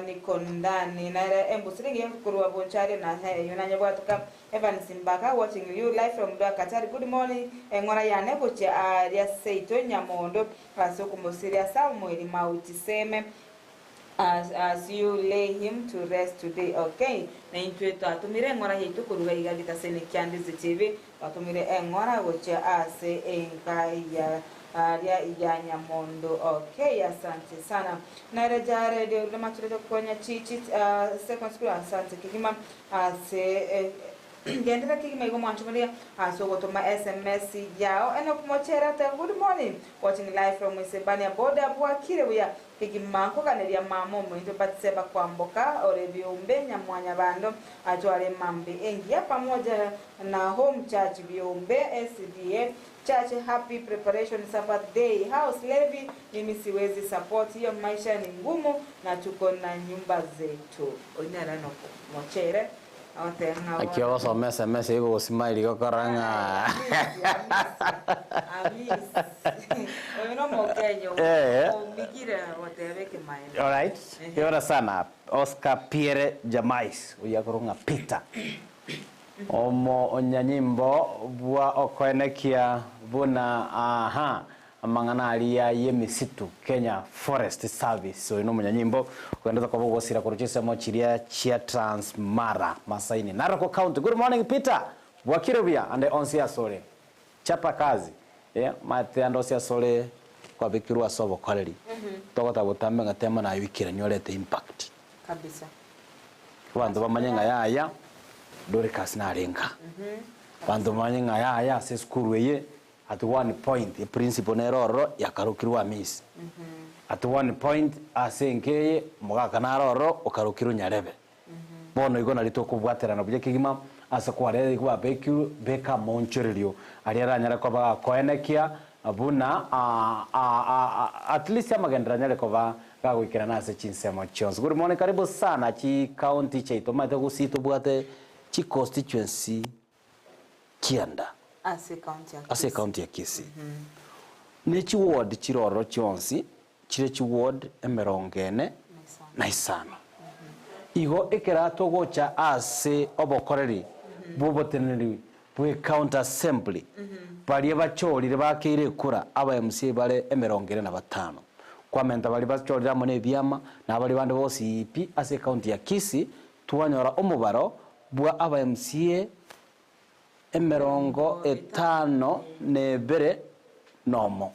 niko ndani nere embusire engiya korwa Bonchari na eyio nanye bwatoka Evans Mbaka watching you live from Doha Qatar good morning eng'ora yane gochia aaria seito Nyamondo ase okomosiria Samuel Mauti Seme. As as you lay him to rest today okay na intwe twatomire eng'ora yaito koruga iga getaseni kia Ndizi TV twatomire eng'ora gochia ase enka ya aria ya Nyamondo okay asante sana nere Jared orure maturete konya chichi uh, second school asante kegima ase eh, Genderera kegima igo mwanche moria ase ogotoma sms yao. Enock Mochera ateba good morning watching live from Isebania border bwakire buya kegima nkoganeria mama omointo Batseba Kwamboka ore biombe nyamwanyabando atware mambi engiya pamoja na home church biombe SDA church happy preparation Sabbath day house levy mimi siwezi support hiyo maisha ni ngumu na tuko na nyumba zetu. Oyo nere Enock Mochere. Naki ogosoma sms eyio gogosmile igo okorora ng'a Eh. Alright, yora sana Oscar Pierre Jamais oyio akorokwa ng'a Peter omo onyanyimbo bwa okoenekia buna aha Amang'ana aria y'emesitu, Kenya Forest Service, Oyo nomonyanyimbo ogenderete koba ogosira korwa chinsemo chiria chia Trans Mara, Masaini, Narok County. Good morning Peter, bwakire buya ande onsi asore. Chapa kazi. Eh, omanyete ande onsi asore kwabekirwe ase obokoreri. Togotaka botambe ng'a tema naye oikeranie orete impact. Kabisa. Abanto bamanye ng'a yaya Dorcas narenga. Abanto bamanye ng'a yaya ase esukuru eye At one point eprinciple nere ororo yakarokirwe Amisi. At one point ase enka eye omogaka nare ororo okarokirwe Nyarebe. Bono igo nario tokobwaterana buya kegima ase kwarera igo babekirwe beka amaonchorerio aria aranyare koba gakoenekia buna at least amagenderero anyare koba gagoikerana ase chinsemo chionsi. Good morning karibu sana chicounty chiaito omanyete gusii tobwate chiconstituency kianda Ase ekaunti ya ase Kisii. ekaunti ya Kisii. Ne chiward chire ororo chionsi chire chiward emerongo ene na isano. Igo ekero togocha ase obokoreri bw'oboteneneri bw'ecounty assembly, baria bachorire bakeire ekura aba MCA bare emerongo ene na batano. Kwamenta baria bachorire amo nebiama na baria bande bonsi pi ase ekaunti ya Kisii, twanyora omobaro bwa aba MCA emerongo etano na ebere nomo,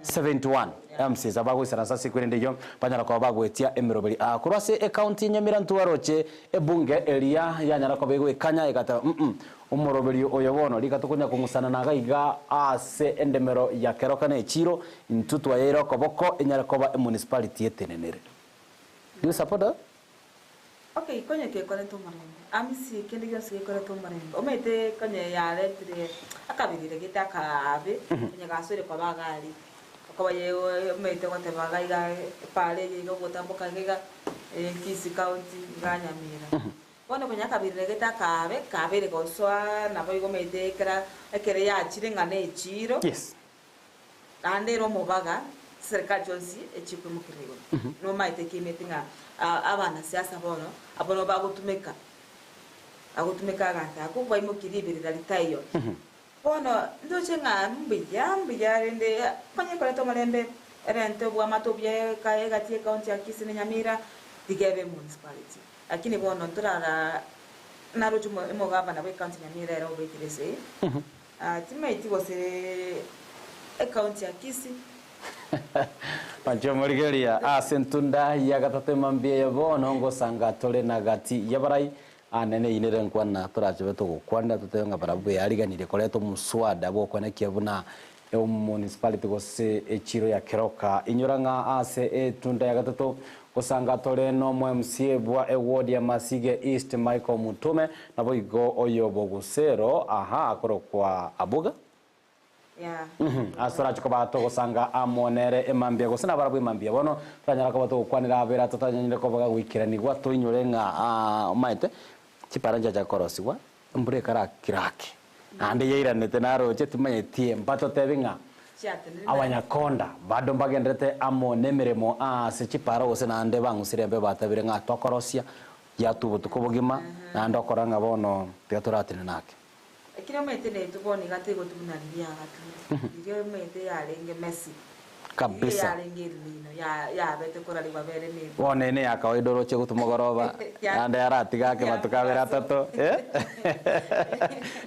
71 MCAs, abagoisaransa ase ekwerende eyio banyara koba bagoetia emeroberi aa korwa ase ecounty ya Nyamira ntwaroche ebunge eria yanyara koba egoekanya egateba mm omoroberio oyo bono rika tokonya kong'usana na iga iga ase endemero ya Keroka na echiro intwe twayeire okoboko enyare koba emunicipality etenenere. Do you support that? Okay, konye kekorete omorembe, amisia kende gionsi gekorete omorembe, omanyete konye yaretire akabirire gete akaabe, konye gasoire koba iga aria, okoba ye omanyete goteba iga iga epara eye iga ogotamboka iga iga Kisii county iga Nyamira. Bono konye akabirire gete akaabe, kabeire gosoa nabo igo omanyete ekera ekere yachire ng'a na echiro. Yes. Naende ere omobaga, chiserikali chionsi echikoimokerera igoro. Nomaete kiimeti ng'a abanasiasa bono abwo nabo bagotumeka, bagotumeka aganto ako baimokie riberera ritaiyo. Bono ndoche ng'a mbuya, mbuya rende onye koreta omorembe, erente obwamate obuya eka egati y'ecounty ya Kisii na Nyamira, tiga ebe emunicipality. Lakini bono ntorara naroche omo omogavana bwa ecounty ya Nyamira ere obekire esegi. Timaeti gose ecounty ya Kisii. Manche omorigereria ase entunda ya gatato emambia eye bono ngosanga tore na gati y'abarai anene eyio nere enkwana torachobe togokwanera totebe ng'a barabwo beariganirie koreta omoswada bw'okoenekia buna Omunicipality gose echiro ya Keroka. Inyora ng'a ase etunda ya gatato gosanga tore nomo MCA bwa eward ya Masige East Michael Mutume naboigo oyo Bogusero aha akorokwa Abuga. Yeah. Ase torache koba togosanga amo nere emambia gose nabarabwo emambia bono toranyara koba togokwanera abere atotanyanyire koba gagoikeranigwa toinyore ng'a aa omanyete chipara nchiacha korosigwa Embura ekarakira ake, naende yairanete naroche timanyeti mbatotebi ng'a abanyakonda bado mbagenderete amo nemeremo ase chipara gose naende bang'usire embe batabire ng'a tokorosia yatwa obotuko obogima naende okora ng'a bono tiga toratenene ake. Ekero omanyete naitwe bono iga toigotwa buna riria agature, riria omanyete yarenge messy. Kabisa. Yarenge erimino yabete korarigwa bere nere. Bono eye neya kawaida oroche gotuma ogoroba, naende aratiga ake matuko abere atato, eh?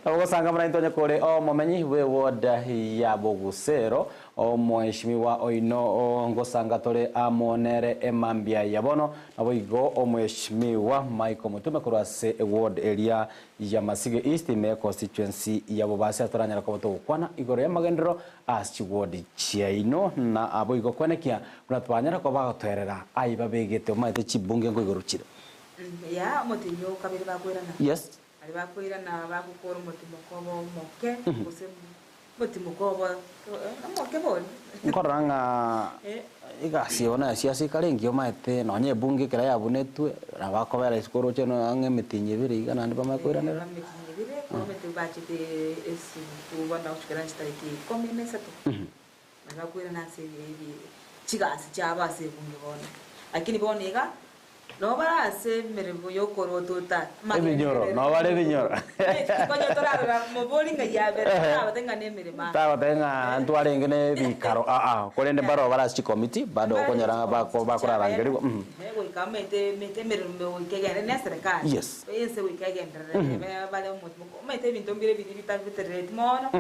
Nabo ogosanga buna intwe onye kore omomenyi bwe ward ya Bogusero, Omoeshimiwa oino ngosanga tore amo nere emambia ya bono, naboigo Omoeshimiwa Michael Mutume korwa ase eward eria ya Masige East ime econstituency ya Bobasi ase toranyare koba togokwana igoro y'amagenderero ase chiward chiaino na aboigo kwenekia buna twanyara koba bagotoerera aye babegete omanyete chibunge nkoigoro chire. Ya omotienyi o kabere bakoirana. Yes. Aria bakoirana bagokora omotimoka obo omoke, gose omotimoka obo omoke bori. Nkorora ng'a egasi eye bono ya siasa ekare engiya omanyete nonya ebunge ekero yabunetwe, nabo bakobera isiko oroche ang'e emetienyi ebere iga naende bamanye koiranera. Emetienyi ebere, omanyete bachete esiguku bono gochikera chitariki ikomi na isato, naende bakoirana ase chigasi chiabo ase ebunge bono. Lakini bono iga, Nabo bare ase emeremo y'okorotota Ebinyoro, nabo bare ebinyoro. Konya torarora mobori ng'ai abere, tagote ng'a nemeremo aa. Tagote ng'a ntwarenge na ebikaro aa, korende mbaroo bare ase chikomiti bado okonyora ng'a bako bakorarangerigwa mm. Goika omanyete emete emeremo goika egende ne eserekari. Yes. Ense goika egenderere bare omotimoko. Omanyete ebinto mbire biria bitabeterereti mono.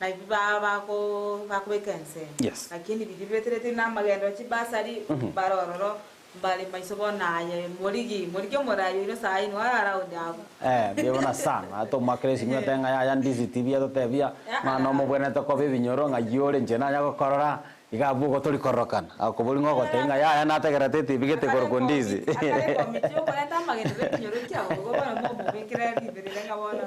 Nabi bakobeka ensemo. Yes. Lakini biria bibeterete namagenderero chibasari mbare ororo mbare maiso bono aye morigi morigi omorai oino saii nigo are around abwo. Eh, mbuya bono sana. Ata omoakere esimi otebe ng'a yaya ndizi TV atotebia ng'a nomobwenerete koba ebinyoro ng'ai ore inche nanya gokorora iga abwo igo tori kororokana. Akoboria ng'a ogotebia ng'a yaya nategererete etibi gete korokwa ndizi. Akare ekomiti okoreta amagenderero ekinyoro kiabo igo bono momobekere riberera ng'a bono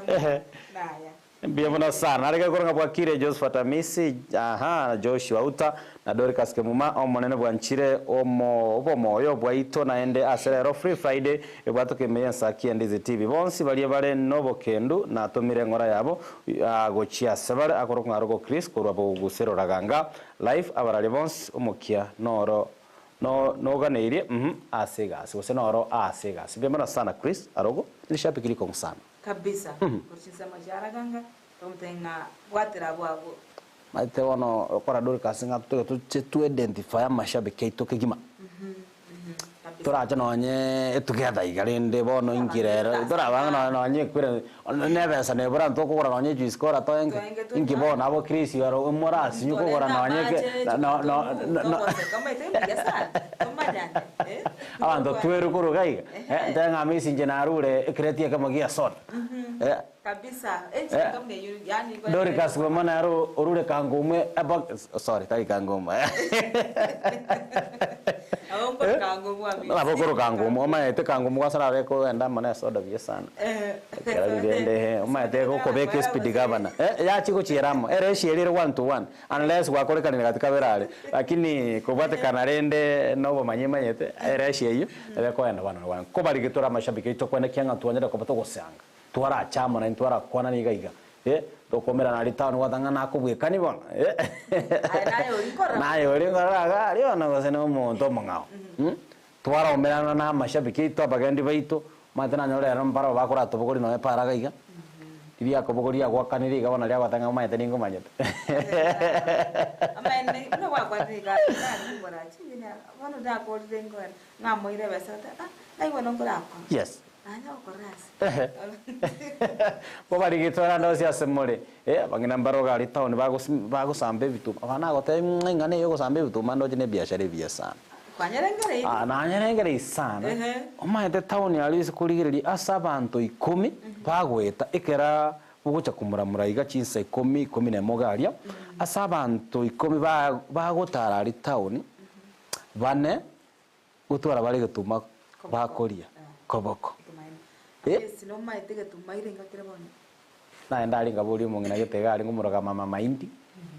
naya. Mbuya mono sana. Areke korwa ng'a bwakire Josephat Amisi, aha, Joshua Uta, na Dorcas Kemuma, Omonene bwanchire omo obomoyo bwaito naende ase rero Free Friday ebwatoka ime y'ensaki ya Ndizi TV. Bonsi baria bare nobokendu natomire eng'ora yabo gochia ase bare akorokwa ng'a Aroko Chris korwa Boguserora Ganga Life abararia bonsi omokia noro no noganeirie uhum ase egasi gose noro aase egasi. Mbuya mono sana Chris Arogo, rishabiki rikong'u sana. Kabisa, korwa chinsemo chiaraganga, tokomotebia ng'a bwatera abwo abwo. Maete bono okora Dorcas ng'a totoke toche to identify amashabiki aito kegima. Kabisa. Torache nonye together iga rende bono inki rero toraba ng'a nonye ekwere nebesa nebura ntokogora nonye ejuice kora toenke Toenke tonywe. inki bono abo Chris aro morasinyu kogora nonye eke no no no Togoseka omanyete mbuya sana, tomanyane eh. Abanto tweru korwa iga iga, eh, ntebe ng'a amisi inche narure ekreti ekemo gia soda. Eh. Kabisa, enchera buna eyio yaani Doricas Gwema nere orure kangumwe ebo sorry tari kangumwe. Nabo nkoro kangumwe Amisi. Nabo okoro kangumwe omanyete kangumwe kwanza naro ekogenda amo na esoda buya sana. Ekero rende omanyete egokobeka espeed governor. Eh yachi gochiera amo ere eshieri ere one to one. Unless gwakorekanire gati kabere are, lakini kobwatekana rende nobomanyi emanyete, ere asia eyio, nabo ekoenda bono na bono. Kobarige tore amashabiki aito kwenekia ng'a twanyare koba togoseanga, twarache amo naintwe twarakwanani iga iga, eh, tokomerana aria town gwateba ng'a nakobwekani bono, eh, Aye naye oria nkorora. naye oria nkorora iga aria bono gose na omonto omong'ao, mh. Twaraumerana na amashabiki aito abagendi baito, omanyete nanyora rero mbarabwo bakoratobogoria nonye para iga iga, riria akobogoria agwakanire iga bono riagoteba ng'a omanyete ningomanyete. Amaene buna gwakwanire iga nare ching'eni bono nakorire nkogenda ng'amoire ebesa goteba ah naigwe nonkorakora. Yes. Nanya gokora ase. Ehe. Kobarigete orande ase ase more, eh, abang'ina mbaro iga aria town bagosi bagosamba ebituma, abana nagotebia ng'a ing'ana eye yogosamba ebituma ndoche na ebiashara ebiya sana. Kwanyerengereirie? Ah, nanyerengereiri sana. Ehe. Omanyete town aria ase korigereria ase abanto ikomi bagoeta ekera bogocha komoramora iga chinsa ikomi, ikomi na emo iga aria, ase abanto ikomi ba bagotara aria town, bane Gotwara bare egetuma bakoria koboko. Naye ndare nkaboria omong'ina gete iga arenge omoroka mama Mahindi,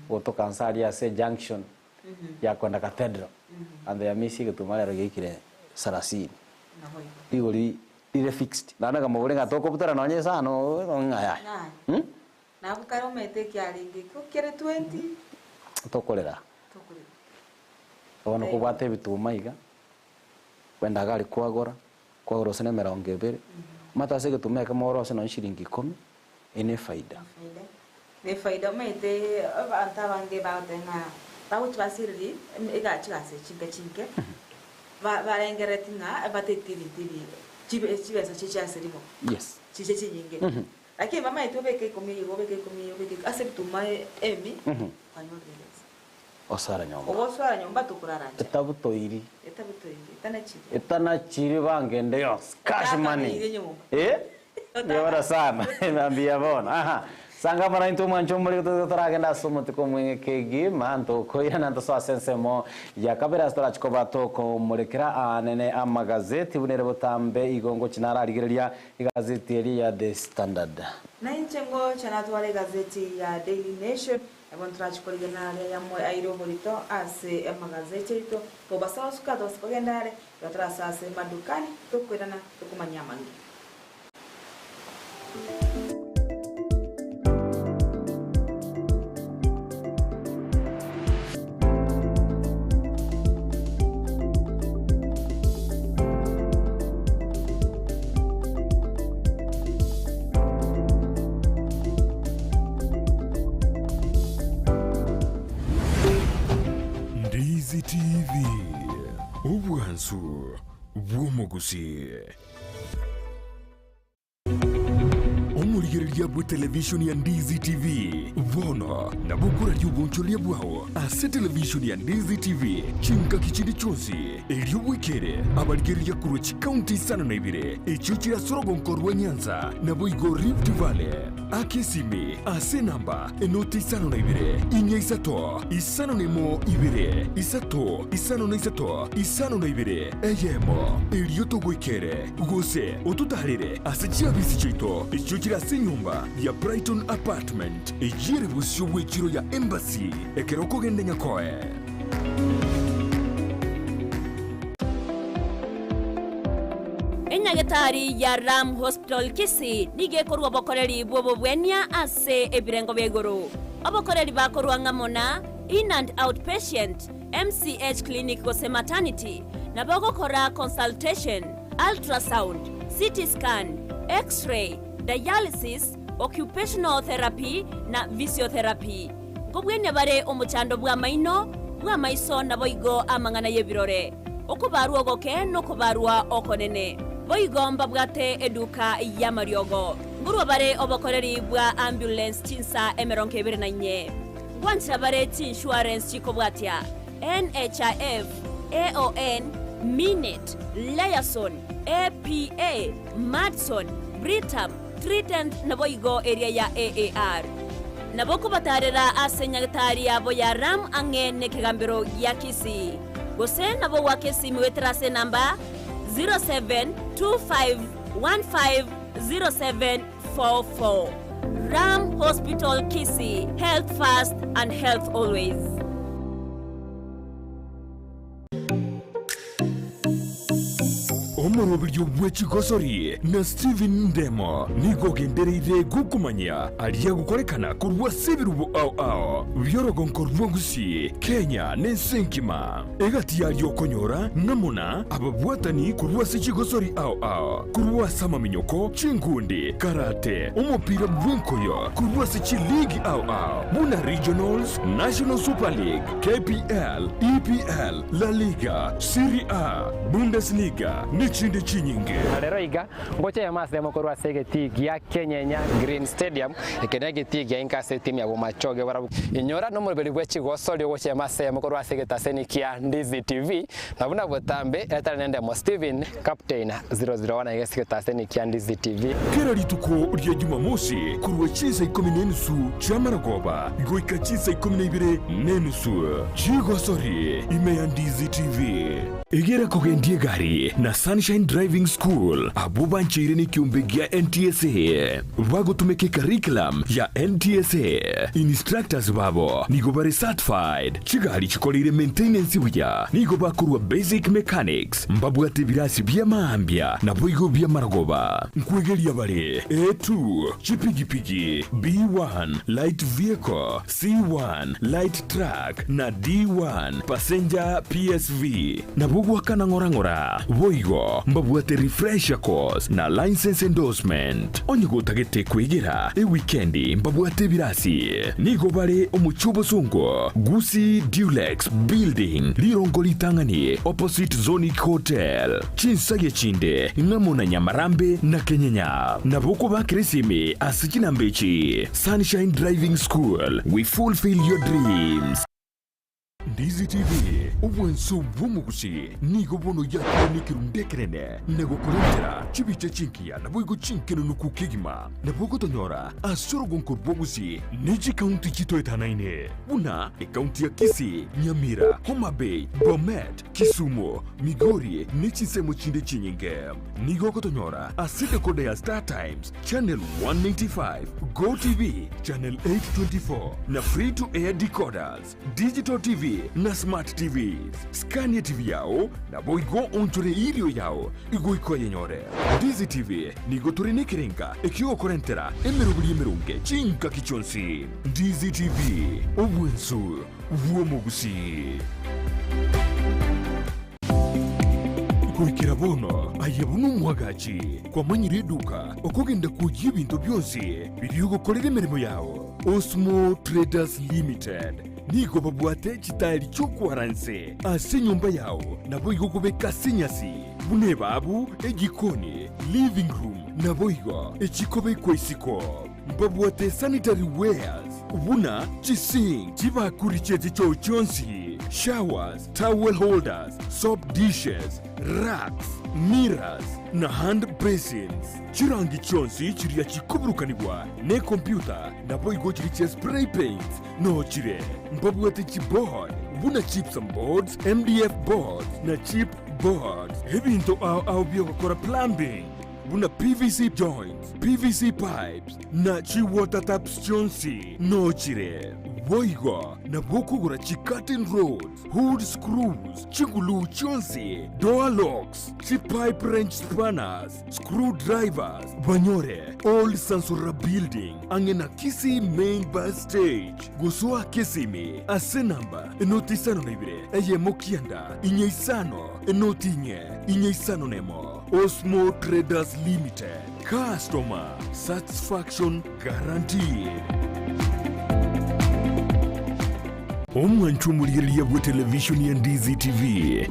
gotoka nse aria ase ejunction ya kwenda Cathedral, anto yamisia egetuma rero giaikire sarasini. Rigori rire fixed. Naende nkamoboria ng'a tokobutora nonye isano ng'a yaya. Tokorera. Bono kobwate ebituma iga, kwenda iga aria kwagora, kwagora gose na emerongo ebere, omanyete ase egetuma ekemo ore ose nonye shilingi ikomi, eye ne efaida. Ne efaida omanyete abanto abange bagoteba ng'a Bagochia basiereria ega chigasi echi chinke chinke, ba barengerereti ng'a bataeti ebinto ebi chibe chibesa chiche ase rimo, Yes. chiche chinyinge. Lakini bamaete obeke ikomi iga obeke ikomi iga obeke ase ebituma emi, kwanyorire ebesa. Osara nyomba. Ogoswara nyomba tokorara nchara. Etabutoiri. Etabutoiri, etanachiri. Etanachiri bange ende yonsi. Cash money. Otakaneire nyomba. Eh? Mbiabora sana. Mbuya bono. Aha. Sanga mara intwe omwancho omorero tobe toragenda ase omotiko omweng'e kegima ntokoirana ntosoe ase ensemo ya kabere ase torachi koba tokomorekera aanene amagazeti buna ere botambe igo ngochi nararigereria egazeti eria ya The Standard. Na inche ngocha natware egazeti ya Daily Nation, Nabo ntorache korigena aria ayamo aire oborito ase amagazeti aito, tobasa gosuka tobasa kogenda are, igo torasoe ase madukani, tokoirana tokomanya amange. Ndizi TV, obwansu bw'omogusii. Omorigereria bw'etelevishoni ya Ndizi TV bono nabo okoraria obonchoreria bwao ase televishoni ya Ndizi TV chingaki chinde chionsi, erio bwekere abarigereria korwa chikaunti isano na ibere echio chire ase orogonko rwa Nyanza naboigo Rift Valley. Aka esimi ase enamba enoti 52 4 5 01 2 3 5 52 eyemo, erio togoikere, gose ototaarere ase chiabisi chiaito echio chire ase enyomba ya Brighton Apartment, eyio ere bosio bw'echiro ya Embassy ekero okogenda Nyakoe. Enyagetari ya Ram Hospital Kisii nigo ekorua obokoreri bw'obobwenia ase ebirengo bia igoro. Obokoreri bakorua ng'amo na In and Out Patient, MCH Clinic gose Maternity, nabo ogokora consultation, ultrasound, CT scan, X-ray, dialysis, occupational therapy na physiotherapy. Nkobwenia bare omochando bw'amaino, bw'amaiso naboigo amang'ana y'ebirore, okobarwa ogoke nokobarwa okonene. Boigo mbabwate eduka y'amariogo. Nkorwa bare obokoreri bwa ambulance chinsa 24. Ngwanchera bare chiinsurance chikobwatia, NHIF, AON, Minet, Liaison, APA, Madison, Britam, Trident naboigo eria ya AAR. Nabo okobatarera ase nyagetari yabo ya Ram ang'e nekegambero gia Kisii. Gose nabo goaka esimi goetera ase enamba 0725150744. Ram Hospital Kisii, health first and health always. Omoroberio bwe chigosori na Stephen Ndemo nigo ogendereire gokomanyia aria agokorekana korwa ase ebirubo ao ao bi'orogonko rwa Gusii, Kenya na ense engima. Egati yaria okonyora ng'amo na ababwatani korwa ase chigosori ao ao, korwa ase amaminyoko, chinkundi, karate, omopira bw'enkoyo, korwa ase chiligi ao ao buna Regionals, National Super League, KPL, EPL, La Liga, Serie A, Bundesliga, nechinde chinyinge. Na rero iga, ngocha eyemo ase eyemo korwa ase egetii gia Kenyenya Green Stadium, eke negetii gia inka ase etimu ya Bomachoge barabwo. Inyora nomoroberi bwe chigosori ogocha eyemo ase eyemo korwa ase egetaseni kia Ndizi TV, na buna botambe etari nendemo Stephen Captain 001 iga ase egetaseni kia Ndizi TV. Kera rituko ria Jumamosi korwa chinsa ikomi na enusu chi'amarogoba goika chinsa ikomi na ibere na enusu chigosori ime ya Ndizi TV. Egera kogendia egari na Sunshine Driving School abwo bancheire nekiombe gia NTSA bagotumeka ecurriculum ya NTSA. Instructors babo nigo bare certified, chigari chikoreire maintenance buya, nigo bakorwa basic mechanics, mbabwate ebirasi bi'amaambia naboigo bi'amarogoba. Nkwegeria bare A2, chipigipigi, B1, light vehicle, C1, light truck, na D1, passenger PSV. Nabo goakana ng'ora ng'ora. Boigo. Boigo mbabwate refresher course na license endorsement. Onye gotagete kwegera ewikendi mbabwate ebirasi. Nigo bare omochie obosongo, Gusii Dulux Building, rirongo ritang'ani opposite Zonic Hotel. Chinsagia chinde ng'amo na Nyamarambe na Kenyenya. Nabo okobakera esimi ase chinamba echi, Sunshine Driving School, we fulfill your dreams. Ndizi TV, obwanso bw'omogusi, nigo bono yakire nekerundu ekenene na gokorentera chibicha chingiya naboigo chinkenunuku kegima. Nabo ogotonyora ase orogonko rw'ogusi ne chikaunti chitoetanaine buna ekaunti ya Kisii, Nyamira, Homa Bay, Bomet, Kisumu, Migori ne chinsemo chinde chinyinge. Nigo ogotonyora ase decoder ya Star Times, Channel 195, GoTv, Channel 824 na Free to Air decoders. Digital TV na Smart TVs. Scania TV yao naboigo onchore irio yao igoika oyenyore. Ndizi TV nigo tore nekerenga ekiogokorentera emeroberi emeronge chingaki chionsi. Ndizi TV, obwensu bw'omogusii. Goikera bono aye buna omwagachi kwamanyire eduka okogenda kwoyia ebinto bionsi biria ogokorera emeremo yao. Osmo Traders Limited nigo babwate chitaeri chi'okwara inse ase enyomba yao, naboigo kobeka ase enyasi, buna ebabu, ejikoni, living room, naboigo echikobekwa isiko. Mbabwate sanitary wares buna chisink, chibakuri chie chichoo chionsi, showers, towel holders, soap dishes, racks, mirrors, na hand basins. Chirangi chionsi chiria chikoburukanigwa nekompyuta naboigo chiria chia spray paints noo chire. Mbabwate chiboard buna gypsum boards, MDF boards na chip boards. Ebinto ao ao biogokora plumbing buna PVC joints, PVC pipes na chi water taps chionsi noo chire. Boigo nabo okogora chi curtain rods, hood screws, chiguluu chionsi, door locks, chi pipe wrench spanners, Screw drivers banyore Old Sansora Building ang'e na Kisii Main Bus Stage gosoa Kisimi ase namba enoti isano na ibere eyemo kianda inye isano enoti inye inye isano na emo. Osmo Traders Limited, customer satisfaction guaranteed. Omwanchwa omorigereria bw'etelevishoni ya Ndizi TV,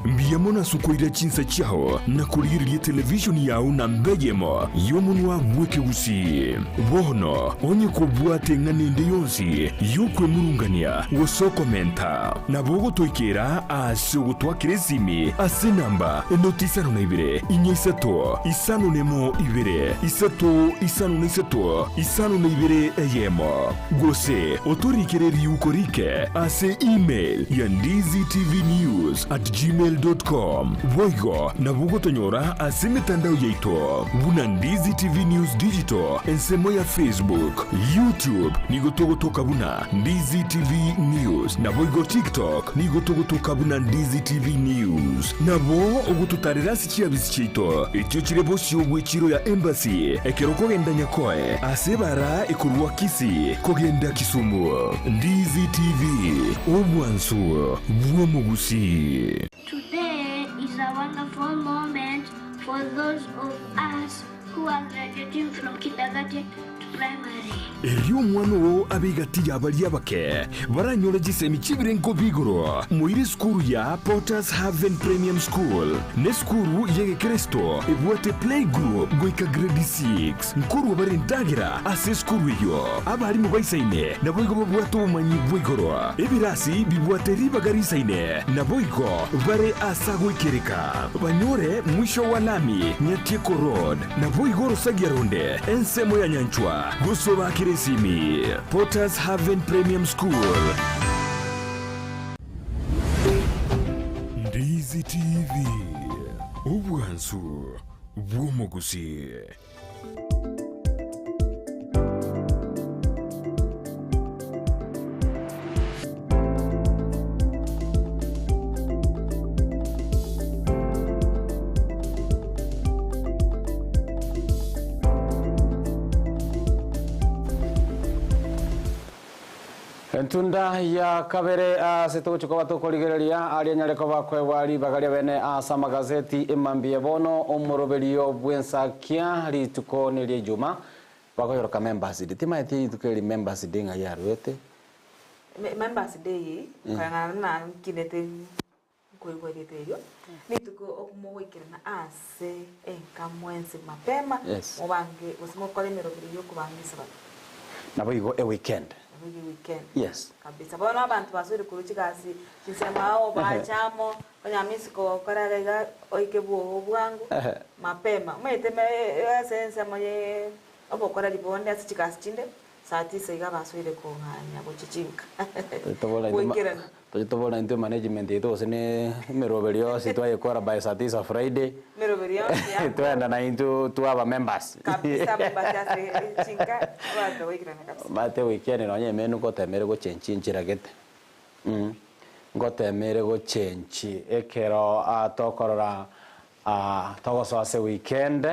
mbuya mono ase okoira chinsa chiao na korigereria etelevishoni yao namba eyemo y'omonwa bw'ekegusii. Bono onye kobwate eng'ana ende yonsi y'okwemurungania gose okomenta, nabo ogotoikera ase ogotwakera esimi ase enamba enoti isano na ibere, inye isato, isano nemo ibere, isato isano na isato, isano na ibere eyemo. Gose otorikere riuko rike ase email ya ndizitvnews@gmail.com. Boigo nabo ogotonyora ase emetandao yaito buna Ndizi TV News Digital ensemo ya Facebook, YouTube nigo togotoka buna Ndizi TV News naboigo TikTok nigo togotoka buna Ndizi TV News. Nabo ogototarera ase chiabisi chiaito echio chire bosio bw'echiro ya Embassy ekero okogenda Nyakoe ase ebara ekorwa Kisii kogenda Kisumu. Ndizi TV, obwansu bw'omogusii. Today is a wonderful moment for those of us who are graduating from kindergarten to primary. Erio omwana oo abe egati y'abaria abake baranyore chisemi chi'ebirengo bi'igoro. Moire esukuru ya Potter's Haven Premium School nesukuru y'egekristo ebwate playgroup goika grade 6. Nkorwa bare endagera ase esukuru eyio. Abarimu baisaine naboigo babwate obomanyi bwa igoro. Ebirasi bibwate ribaga risaine naboigo bare ase agoikereka. Banyore mwisho wa lami Nyatieko Road naboigo orosagia ronde ensemo ya Nyanchwa gosobakera esimi. Potter's Haven Premium School. Ndizi TV, obwansu bw'omogusii. Entunda ya kabere ase togochia koba tokorigereria aria nyare koba koegwa ribaga ria bene ase amagazeti emambia bono omoroberio bw'ensakia rituko neria ijuma bakoyoroka members day timaeti rituko eri members day ng'ai yaruete. Members day koreng'ana buna nkinete nkoigwa erieta erio rituko omogoikerana ase enka mwensi mapema Yes. mobange gose mokore emeroberi yokobanga esabato. Nabo igo eweekend. Nabo igo eweekend. Yes. Kabisa bono abanto basoire korwa chigasi chinsemo ao bacha amo onye amisi kogokora iga iga oike bwogo bwango Ehe. mapema omanyete me ase ensemo ye obokoreri bonde ase chigasi chinde saa tisa iga basoire kong'anya gochia chinka goikerana. Toche tobore intwe management yaito gose ne emeroberi yonsi twayekora by saa tisa Friday Emeroberi yonsi ya twenda na intwe twaba members. Kabisa members ase chinka abanto goikerana kabisa. Omanyete weekend nonye emenu ngotemere gochenchia enchera gete ngotemere gochenchi ekero tokorora togosoa ase weekend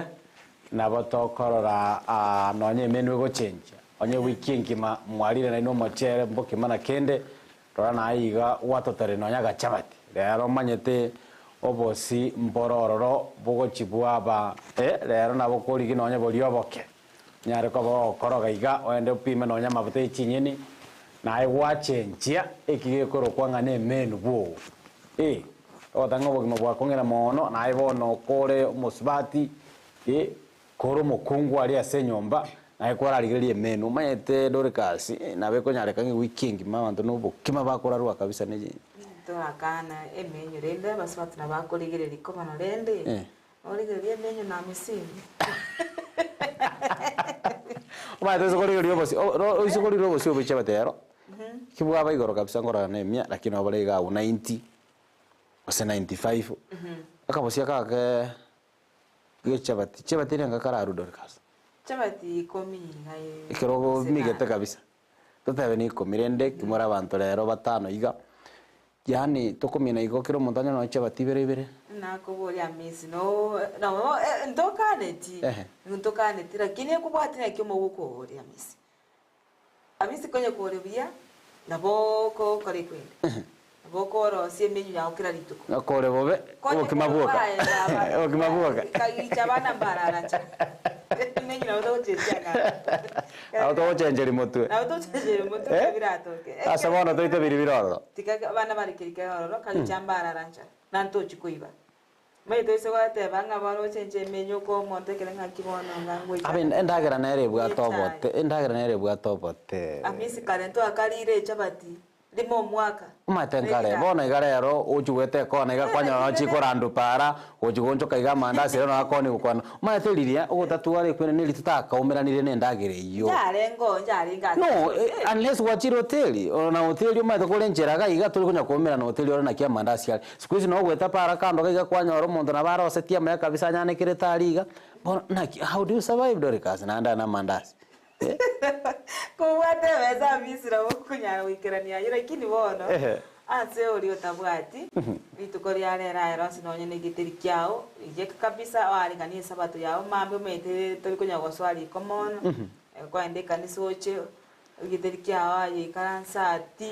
nabo tokorora nonye emenu egochenchia onye wiki engima mwarire naende omochere mbokima na kende rora naye iga gwatoteire nonye agachabati rero omanyete obosi mboro ororo bogochi bwaba rero nabo okorigia nonye boria oboke onyare koba ogokoroga iga ogende opime nonye amafuta ya chinyeni naye gwachenchia eki gekorokwa ng'a na emenu bwogo eh ogoteba ng'a obogima bwakong'ire mono naye bono okore omosubati eh kore omokungu aria ase enyomba naye kwararigereria emenu omanyete Dorcas nabo ekonyareka ng'a ewiki engima abanto na obokima bakorarwa kabisa ne Torakana emenyo rende abasubati nabo bakorigereria kobono rende origereria emenyo na amisini. Omanyete ase korigereria obosie ase korigereria obosie obwe chichabati ero, ki bwaba igoro kabisa nkorora na emia lakini nabo bore iga abwo ninety, gose ninety five, akabosie aka gake gechabati, chichabati ere ngakararu Dorcas. Chabati ikomi iga Ekero omigete kabisa, totebe na ikomi rende ki more abanto rero batano iga, yaani tokomina igo kera omonto anyore nonye chichabati ibere ibere. Nakoboria amisi no no ntokaneti, ntokaneti lakini ekobwati naki omogokoboria amisi. Amisi konya kore buya, nabo okokora ekwende. Nabo okorosia emenyu yao kera rituko. Ng'a kore bobe, Konya obokima kore bwoka. baye baba, Obokima bwoka. Kagicha abana mbararacha. Emenyu nabo togochesia ng'a. Nabo togochencheria motwe. Nabo togochencheria motwe Eh? biratoke. Ase bono toite biri bire ororo. Tiga abana bare kerike ororo, kagicha mbararacha. Nantochi koiba. Omanyete oise goteba ng'a bono ochenche emenyoko omonto ekere ng'aki bono ng'a ngoika Abe endagera nere ebwate Echae. obote, endagera nere ebwate obote. Amisi kare ntwakarire echabati rimo omwaka. Omanyete nkare, bono iga rero ochia goeta ekona iga kwanyora nonye chikorandu paara, gochia goonchoka iga amandasi rero nonye akoni gokwana. Omanyete riria ogotatwara ekwene neri totakaumeranire na endagera eyio. Njarenge oo njarenge ase No, hoteli. unless gwachire hoteli, na hoteli omanyete kore enchera iga iga tori konya koumerana hoteli ore naki amandasi are. Siku hizi nogoeta para kando iga kwanyora omonto nabo arosetie amaya kabisa anyanekerete aria iga, bono naki how do you survive Dorcas naende aya namandasi eh. Kobwate ebesa amisi nabo okonyara goikerania ayio lakini bono ase oria otabwati rituko ria rero aye ronsi nonye na egeteri kiao iyeka kabisa oareganie esabato yao mambia omanyete tori konya gosoa riko mono kwaenda ekanisa oche Egeteri kiao aye ikaransa ati.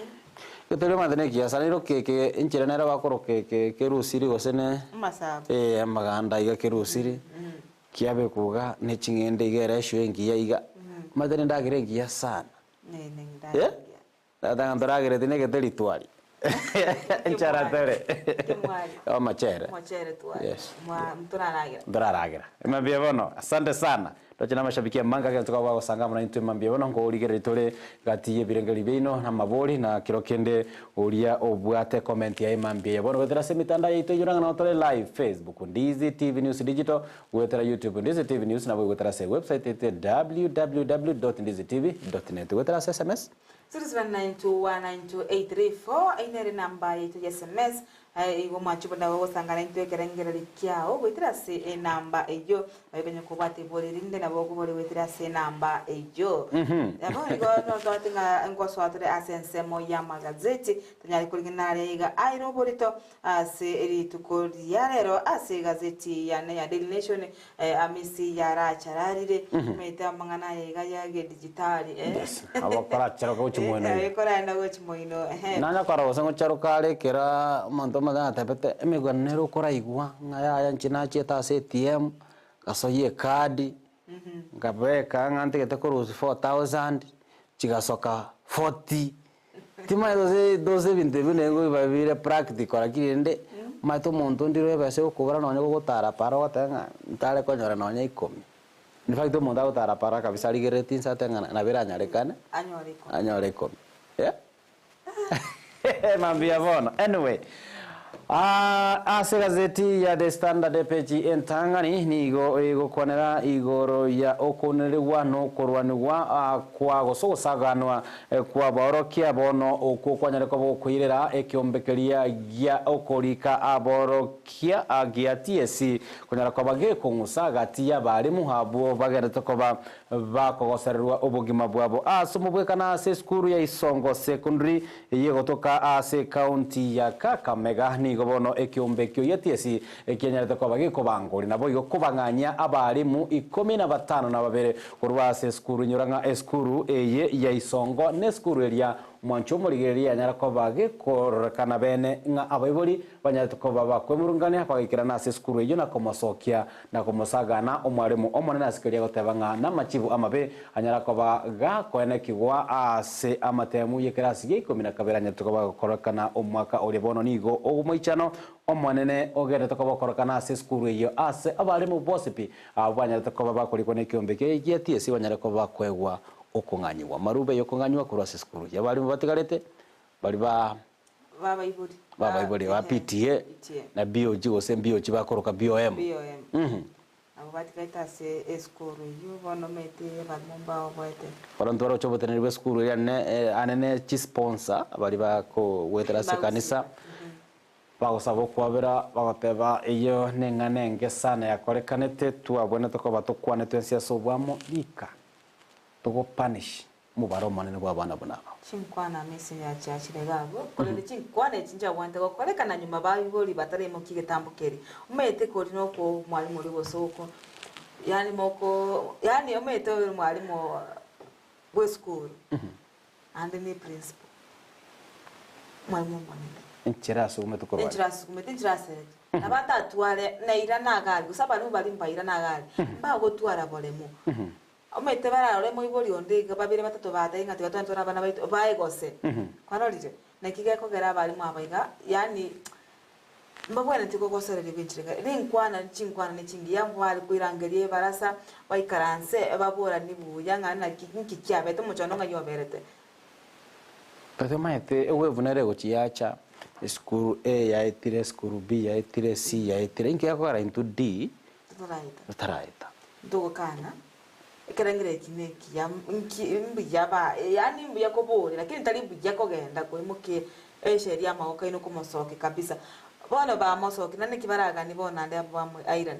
Egeteri omanyete na ekiya sana ero keke enchera nere bakoroka eke kerusiri gose ne Amasabo. eh amaganda iga kerusiri kiabekwa iga ne ching'ende iga ere eshoe engiya iga omanyete na endagera engiya sana Ne ne endagera eh engiya. tata ng'a ntoragereti na egeteri twari enchara tore Kimwari. omochere Omochere twari. Yes. Mwa ntoraragera. Ntoraragera. Mambia bono asante sana. Ndoche na amashabiki amange ekero tokoba bagosanga amo naintwe mambia bono nkorigereria tore gati y'ebirengererio biaino na amabori na kero kende oria obwate comment yaye mambia eye bono goetera ase emitandao yaito eyio nang'a nabo tore live Facebook Ndizi TV News Digital goetera YouTube Ndizi TV News nabo goetera ase website yaito ya www dot ndizi tv dot net goetera ase sms 0792192834 eyio nere enamba yaito ya sms. Igo mwanche buna gogosangana intwe ekerengererio kiao goetera ase enamba eyio. Oikonye kobwata ebori rinde nabo okobori goetera ase enamba eyio. Nabo igo notwate ng'a ngosoa tore ase ensemo y'amagazeti tonyare korigena aria iga aire oborito ase rituko ria rero ase egazeti yane ya Daily Nation Amisi yarachararire omanyete amang'ana aya iga ya gedijitali eh. Yes, abo koracharoka gochia moino iga. Koragenda gochia moino ehe. Nanya korora gose ngocharoka are ekero omonto omotebe atebete emegweno nere okoraigwa ng'a yaya inche nachiete ase ATM, ngasoyia ecard, nkabeka ng'a ntigete korusia 4000, chigasoka 40, Timanyeti gose gose ebinto ebio naende biba bire practical lakini rende, omanyete omonto ndire ebesa egokobora nonye gogotara para ogoteba ng'a ntare konyora nonye ikomi. In fact omonto agotara para kabisa arigereretie inse atebe ng'a nabo eranyarekane, Anyore ikomi. anyore ikomi, eh. Mambia bono, anyway. Ase egazeti ya The Standard epeji entang'ani nigo egokwanera igoro ya okounererigwa na okorwanigwa kwa gose ogosaganwa kw'abaorokia bono okwo kwanyare koba gokoirera ekeombe keria gia okorika aborokia gia TSC konyara koba gekong'usa gati y'abarimu abwo bagenderete koba Bakogosererwa obogima bwabo ase omobwekano ase esukuru ya Isongo Secondary eyegotoka ase ecounty ya Kakamega. Nigo bono ekeombe ekio gia TSC kianyarete koba gekobangori naboigo kobang'anyia abalimu ikomi na batano na babere korwa ase esukuru. Inyora ng'a esukuru eye ya Isongo nesukuru eria mwancha omorigereria yanyara koba gekororekana bene ng'a abaibori banyarete koba bakwemurungania bagaikerana ase esukuru eyio na komosokia na komosagana omwalimu omonene ase keria goteba ng'a namachibu amabe anyara koba gakoenekigwa ase amatemu y'ekerasi gia ikomi na kabere anyarete koba gakorekana omwaka oria bono nigo omoichano omonene ogenderete koba okorekana ase esukuru eyio ase abalimu bonsi pi abwo banyarete koba bakorikwa nekiombe keria gia TSC banyare koba bakoegwa okong'anyigwa marube yokong'anywa korwa ase esukuru y'abalimu batigarete baria ba Babaibori. Babaibori ba PTA na BOG gose BOG bakoroka BOM. BOM. Mhm. Nabo batigaete ase esukuru eyio bono omanyete abarimo mbaoboete. Bono ntwaroche oboteneneri bwa esukuru eria ne anene chisponsor baria bakogoetera ase ekanisa, bagosaba okwabera bagoteba eyio neng'ana enge sana yakorekanete twabwenerete koba tokwanetwe ense ase obwamo rika togopunish. Omobaro omonene bw'abana buna aba. Chinkwana ase yachiachire iga abwo, korende chinkwana echi nchiabwanete gokorekana nyuma baibori bataraimokia egetambo keria. Omanyete kori noko omwalimu oria gose oko, yaani moko yaani omanyete oyo omwalimu bwa esukuru, naende ne eprinciple, omwalimu omonene. Enchera asugumete korwa Enchera asugumete, enchera aserete. Nabo atatware nairana iga aria, gose abalimu baria mbairana iga aria, mbagotwara boremo. Omanyete bararore moibori onde iga babere batato batebie ng'a tiga tware tore abana baito bae gose. Kwarorire? Naki gekogera abalimu aba iga yaani mbabwenereti kogosoreria bwenchera iga. Rinkwana chinkwana ne chingiya mbare koirangeria ebarasa baikaranse baboranie buya ng'a naki nki kiabete omochando ng'ai oberete. But omanyete ewave nere egochia yacha esukuru A yaetire esukuru B yaetire C yaetire inki gekogera intwe D Totaraeta. Totaraeta. Ntogokana, ekerengero eki nekiya, nki mbuya ba yaani mbuya koboria lakini tari buya kogenda koimokia esheria amagoko aino komosokia kabisa. Bono bamosokia naende naki baraganie bono naende abwo bamwe airane,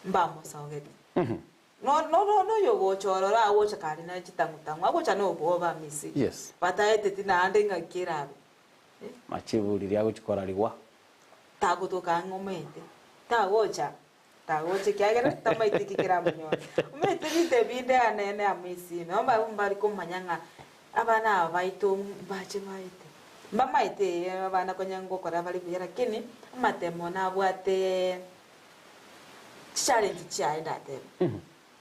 mbamosogeti. No no no noyo ogocha ororo agocha kare ne chitang'u tang'u, agocha na obwoba misi, Yes. bataeteti naende ng'aki erabe. Machibu riria agochia korarigwa. Tagotoka ang'e omanyete, tagocha, tagocha ekiagera tamaeti eki keramonyore. Omanyete ebinto ebinde anene amo esime, omba mbari komanya ng'a abana aba baito mbache baete. Mbamaete ee abana konya ngokora bare buya lakini amatemo nabwate chichallenge chiaye ndatebe.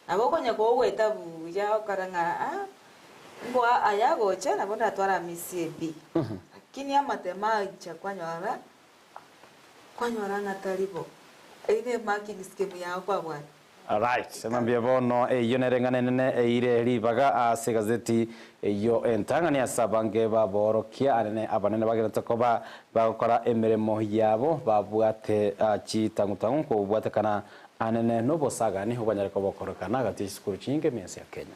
Nabo okonya kogoeta buya okora ng'a aa ngoa aya agocha nabo ndatware amisia ebi. Lakini amatemo acha kwanyora, kwanyora ng'a tari bo. Eyio ne marking scheme yao kwabwate. Alright, mambia bono eyio nere eng'ana enene eire ribaga ase egazeti eyio entang'ani ase abange baborokia anene abanene bagenderete koba bagokora emeremo yabo babwate chitang'utang'u kobwatekana Anene nobosagani obanyare koba okorekana gati ye chisukuru chinyinge ime ense ya Kenya.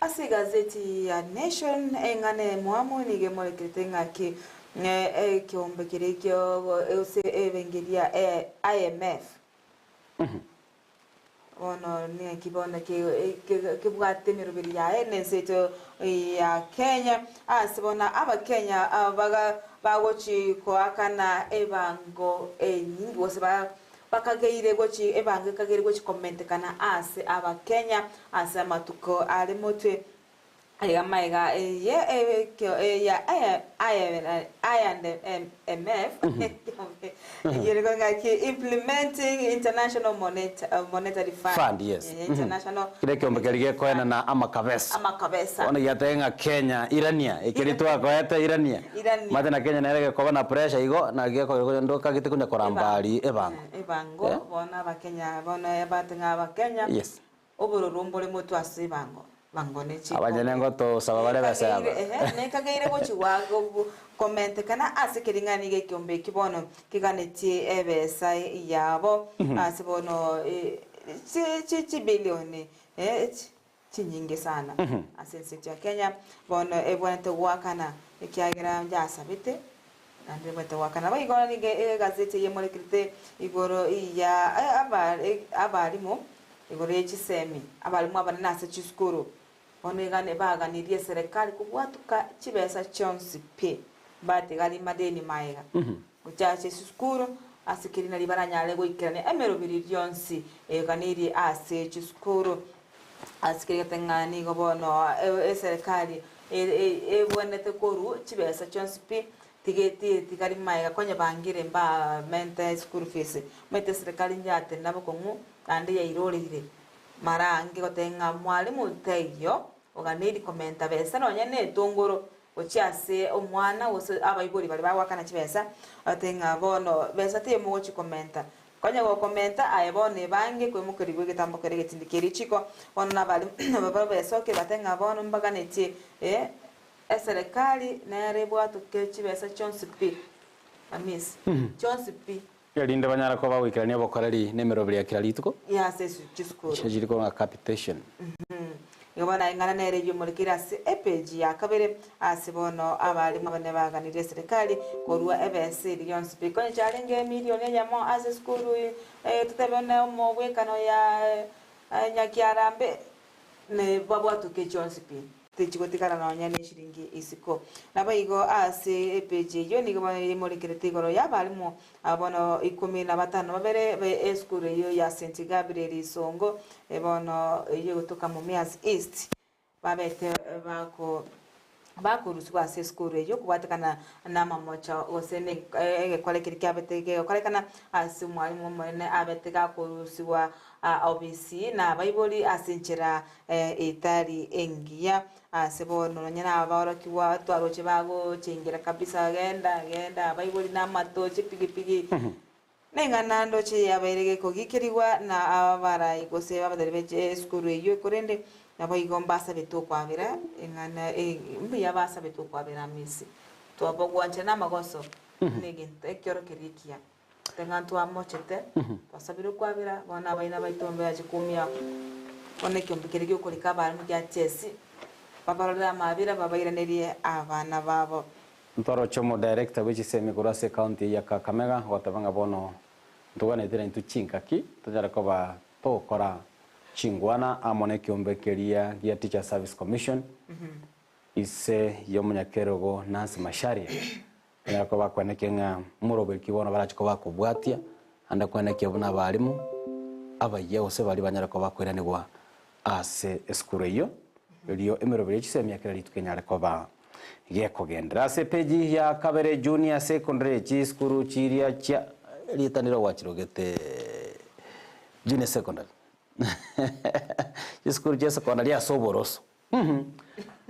Ase egazeti ya Nation, eng'ana emwamu nigo emorekerete ng'aki. Ekeombe keria kio gose ebenki eria IMF bono naki bono kebwate emeroberi yaye na ense yaito ya Kenya ase bono abakenya baga bagochi koakana ebango enyingi gose bakageire gochi ebango ekageire gochi komentekana ase abakenya ase amatuko are motwe. Aiga maiga eye ya IMF eyeriko ng'aki Implementing International Monetary Fund. Fund, yes. International Kere ekeombe keria gekoenana amakabesa. Amakabesa. Bono giatebia ng'a Kenya irania, ekeri twakoete irania. Irania. Omanyete na Kenya nere gekoba na pressure igo, naki gekoba ndokagete konya koramba aria ebango. Ebango, bono abakenya bono ebate ng'a abakenya. Yes. Obororo mbore motwe ase ebango, bango ne chikombe. Abanyene ngotosaba bare besa yabo. Nekageire gochigwa komentekana ase kering'ani gekiombe eki bono keganetie ebesa yabo ase bono chibilioni chinyinge sana ase ense ya Kenya bono ebwenerete goakana ekiagera yasabete naende ebwenerete goakana. Boigo nigo egazeti eye emorekerete igoro ya abalimu Igoro ye chisemi, abalimu abanene ase chisukuru bono iga baganirie eserekari kobwatuka chibesa chionsi pi mbatigari madeni maega gochia ase chisukuru ase keri nari baranyare goikerania emeroberi rionsi eganirie ase chisukuru. Ase keri gete ng'a nigo bono eserekari ebwenerete korwa chibesa chionsi pi Tigeti tigari maega konya bangire mbamente school fees. Omanyete eserekari nyatenena bokong'u naende yairoreire mara ange goteba ng'a mwalimu taiyo oganeiri komenta besa nonye na etongoro gochia ase omwana gose abaibori baria bagoakana chibesa otebe ng'a bono besa teiyo mogochi komenta. Konya gokomenta aye bono ebange koimokerigwa egetambo keria egetindi keria richiko bono na abalimu nabo babesokie batebe ng'a bono mbaganetie Eserekari nere ebwatoke chibesa chionsi pi, Hamisi, chionsi pi. Erinde banyare koba goikerania obokoreri na emeroberi ya kera rituko. Ase chisukuru. Echio chiri korwa ng'a capitation. Igo bono eng'ana nere eyio morekeire ase epeji ya kabere, ase bono abalimu abane baganirie eserekari korua ebesa eria yonsi pi. Konya chiarenge emilioni eyemo ase esukuru totebe buna omobwekano ya Nyakiarambe ne babwatoke chionsi pi. Tichigotigara nonya neshiringi isiko. Naboigo ase epeji eyio nigo emorekerete igoro y'abalimu bono ikomi na batano na babere be esukuru eyio ya St Gabriel Isongo bono eyio egotoka Mumias East babete bako bakorusigwa ase esukuru eyio kobwatekana namamocho gose egekore keria kiabete kegokorekana ase omwalimu omonene abete gakorusigwa obisi na abaibori ase enchera Etari engiya ase bono nonya nabaorokigwa twaroche bagochengera kabisa genda genda abaibori na amato chipigipigi neng'ana ndoche yabaire gekogikerigwa na abarai gose abatari be esukuru eyio korende naboigo mbasabete okwabera eng'ana mbuya basabete okwabera amisi twabagwancha namagoso negento ekioro keria ekiya Teng'a ntwamochete, twasabire okwabera, bono abaina baito mbache koumia bono ekeombe keria giokorika abarimu gia chesi, babarorere amabera babairanerie abana babo. Ntwaroche omodirector bwe chisemi korwa ase ecounty ya Kakamega goteba ng'a bono ntoganete naintwe chingaki tonyare koba togokora chingwana amo nekeombe keria gia Teachers Service Commission ise yomonyakerogo Nancy Macharia Onyare koba kwenekia ng'a morobeki bono barache koba kobwatia, naende kwenekia buna abalimu abayia gose baria banyare koba koiranigwa ase esukuru eyio, erio emeroberi ye chisemi ya kera rituko enyare koba gekogenderera. Ase epeji ya kabere Junior Secondary chisukuru chiria chia erieta ndire gwachirogete Junior Secondary chisukuru chia secondary ase oboroso.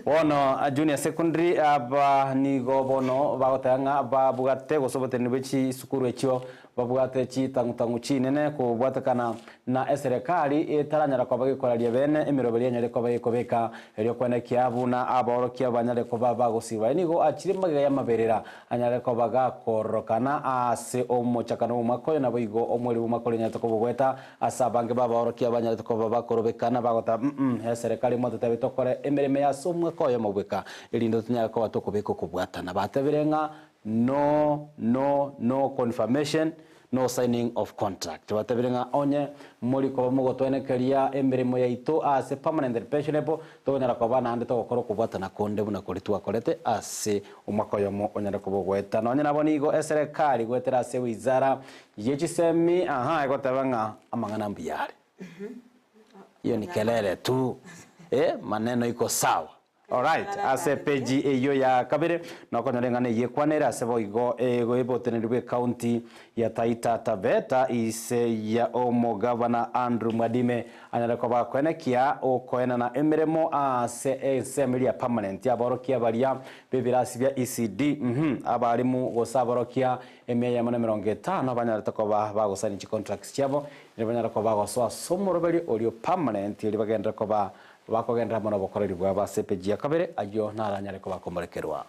Bono Junior Secondary aba nigo bono bagoteba ng'a babwate gose oboteneneri bwe chisukuru echio babwate chitang'utang'u chinene kobwatekana na eserekari etaranyara koba gekoraria bene emeroberi enyare koba gekobeka erio kwenekia buna abaorokia banyare koba bagosiba. Nigo achire magega y'amaberera Anyare koba gakororokana ase omochakano bw'omwaka oyo, naboigo omweri bw'omwaka oria onyarete koba ogoeta ase abange b'abaorokia banyarete koba bakorobekana, bagoteba, Mm, eserekari mwatotebie tokore emeremo eye ase omwaka oyomo bweka, erinde tonyare koba tokobeka okobwatana. Batebire ng'a No no no confirmation no signing of contract. Batebire ng'a onye mori koba mogotwenekeria emeremo yaito ase permanent and pensionable, tokonyara koba naende togokora okobwatana konde buna koria twakorete ase omwaka oyomo onyare koba ogoeta. Nonye nabo nigo eserekari goetera ase wizara ye chisemi aha egoteba ng'a amang'ana mbuya are. Hiyo ni kelele tu eh, maneno iko sawa. Alright, ase epeji eyio ya kabere nokonyora eng'ana eyio ekwanere ase boigo eboteneneri bw'ecounty ya Taita Taveta ise ya omogavana Andrew Mwadime anyare koba akoenekia okoenana emeremo ase ensemo eria ya permanent aborokia baria b'ebirasi bia ECD uhum abarimu gose aborokia emia eyemo na emerongo etano banyarete koba bagosaini chicontracts chiabo erio banyare koba bagosoa ase omoroberio oria o permanent erio bagenderere koba Bakogenderera mono obokoreri bwabo ase epeji ya kabere, ayio naranyare kobakomorekerwa.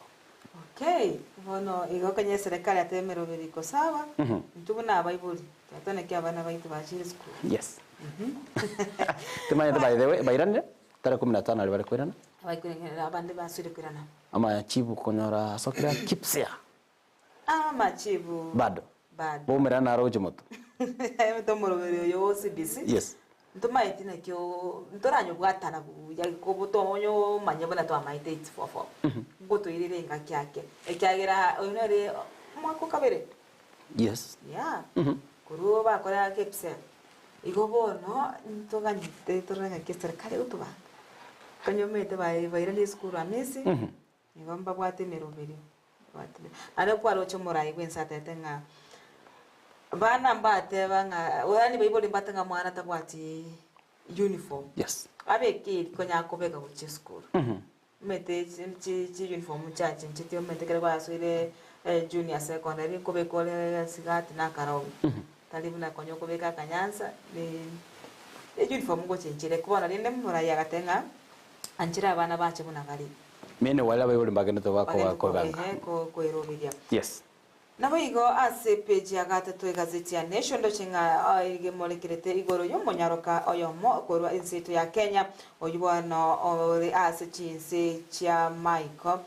Okay, bono igo konya eserekari atebe emeroberi iko sawa, intwe buna abaibori twataneki abana baito bachire esukuru. Yes. Timanyete by the way, bairanire, tarehe kumi na tano aria bare koirana. Abaikoirana abande basire koirana. Amachibu konyora asokire kipsea. Amachibu Bado. bado. Bomerana naro gochia motwe. Aye omoroberi oyo o CBC. Yes. Ntomaeti nakio ntoranyobwatana buya kobotonyo omanye buna twamaete 844. Ngotoirere engaki ake. Ekiagera oyo nore omwaka okabere. Yes. Yeah. Korwa bakora KPSEA. Igo bono ntoganyete torang'aki eserikari gotobanga. Kanyomete bairani esukuru amisi. Nigo mbabwate emeroberio, mbabwate eme naende kwaroche omorai bwensi atebete ng'a bana mbateba ng'a yaani baibori mbate ng'a mwana tabwati uniform. Yes. Abeke eri konya akobeka gochia esukuru. Omanyete chi chi chi uniform chiachenchetie omanyete ekero gwasoire junior secondary nkobeka ore esigati na akarongi. Tari buna konya okobeka akanyansa uniform ngochenchire. Bono rende omorai agateba ng'a anchera abana bache buna bare. Meanwhile abaibori mbagenderete Bagenderete kobanga. koeroberia. Yes. Naboigo ase epeji ya gatato egazeti ya Nation ndoche ng'a egemorekerete igoro y'omonyaroka oyomo korwa ense yaito ya Kenya, oyio bono ore ase chinse chia maiko,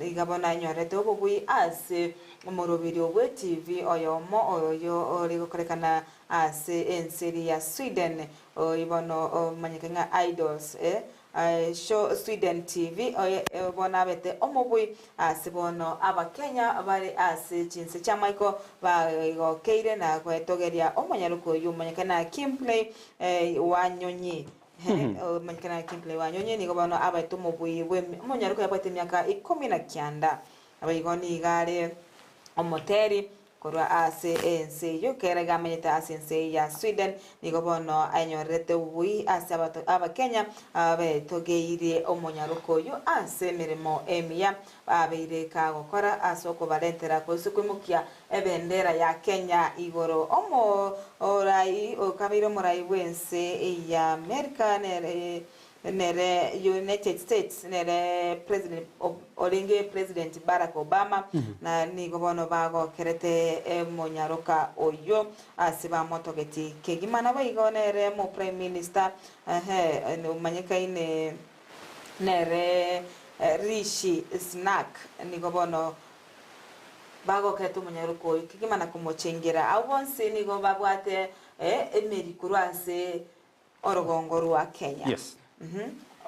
iga bono anyorete obobui ase omoroberio bw'etibi oyomo oyo ore gokorekana ase ense eria ya Sweden, oyio bono omanyeke ng'a Idols. Show Sweden TV oye bono abete omobui ase bono abakenya bare ase chinse chi'amaiko bagokeire na gwetogeria omonyaroku oyio omonyekana Kimpley Wanyonyi omonyekana Kimpley Wanyonyi nigo bono abete omobui bwe omonyaroku oyabwate emiaka ikomi na kianda naboigo nigo are omoteri Korwa ase ense eyio, kera iga amenyete ase ense ya Sweden, nigo bono ainyorerete obobui ase abato Abakenya betogeirie omonyaroka oyio ase emeremo emiya babeire kagokora ase okobarentera gose koimokia ebendera ya Kenya igoro. Omorai okabeire omorai bw'ense ya Amerika nere Nere United States nere president orenge president Barack Obama na nigo bono bagokerete omonyaroka oyio ase bamotogeti kegima naboigo nere mo prime minister ehe omanyekaine nere Rishi Sunak nigo bono bagokerete omonyaroka oyio kegima na komochengera abwo bonsi nigo babwate emeri korwa ase Orogongo rwa Kenya. Yes.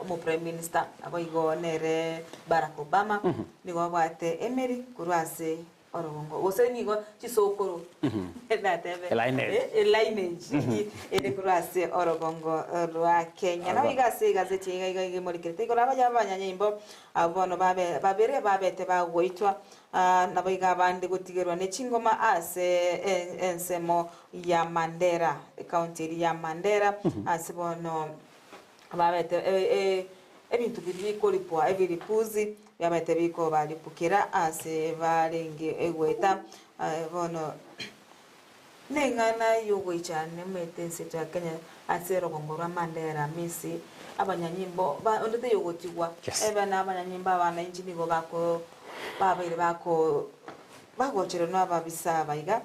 Omo prime minister naboigo nere Barack Obama nigo abwate emeri korwa ase orogongo gose nigo chisokoro natebe Lineage. lineage ere korwa ase orogongo rwa Kenya. Naboigo ase egazeti iga iga iga emorekerete igoro abaya abanyanyimbo abwo bono babe babere babete bagoitwa Naboigo abande gotigerwa ne chingoma ase ensemo ya Mandera, ecounty eria ya Mandera, ase bono babete ebinto biria bikoripwa ebiripuzi biabete bikobaripukera ase barenge egoeta bono neng'ana yogoichana nemete ense yaito ya Kenya ase orogongo rwa Mandera misi abanyanyimbo onde taiyo ogotigwa ebe na abanyanyimbo abananchi nigo bako babeire bako bagocherwa na ababisa aba iga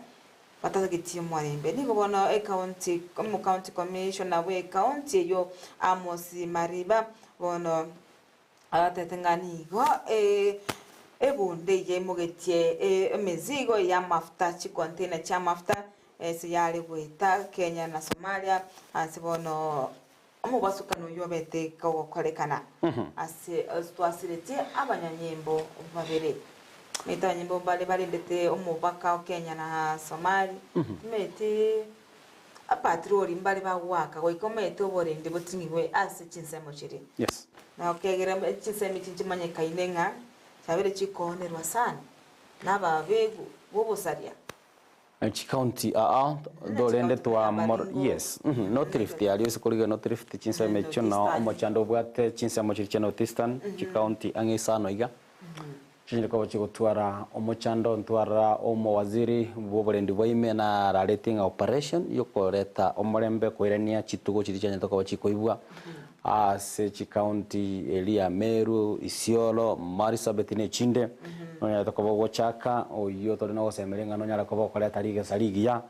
batageti omorembe. Nigo bono ecounty omocounty commissioner bwe ecounty eyio Amos Mariba bono agatete ng'a nigo. Ebunde eye emogetie emizigo y'amafuta, chicontainer chi'amafuta ase yare goeta Kenya na Somalia ase bono omobasukano oyio obete kogokorekana ase twasiretie abanyanyimbo babere. Omanyete abanyanyimbo mbare barendete omobaka o Kenya na Somali, omanyete apatroli mbare bagoaka goika omanyete oborendi boting'igwe ase chinsemo chiria. Yes. Na ekiagera chinsemo echi nchimanyekaine ng'a chiabeire chikoonerwa sana nababegu b'obosaria. Chikaunti aa dorende twa mor yes North Rift aria ase korigia North Rift chinsemo echio nao omochando obwate chinsemo chiria chia North Eastern chikaunti ang'e isano iga chinyare koba chigotwara omochando ntwara omowaziri bwa oborendi bwa ime nararetie ng'a operation yokoreta omorembe koirania chitugo chiria chianyarete koba chikoibwa Ase chikaunti eria ya Meru, Isiolo, Marsabit na echinde, nonyarete koba ogochaka oyio tore nogosemeria ng'a nonyare koba okoreta rigesa rigiya,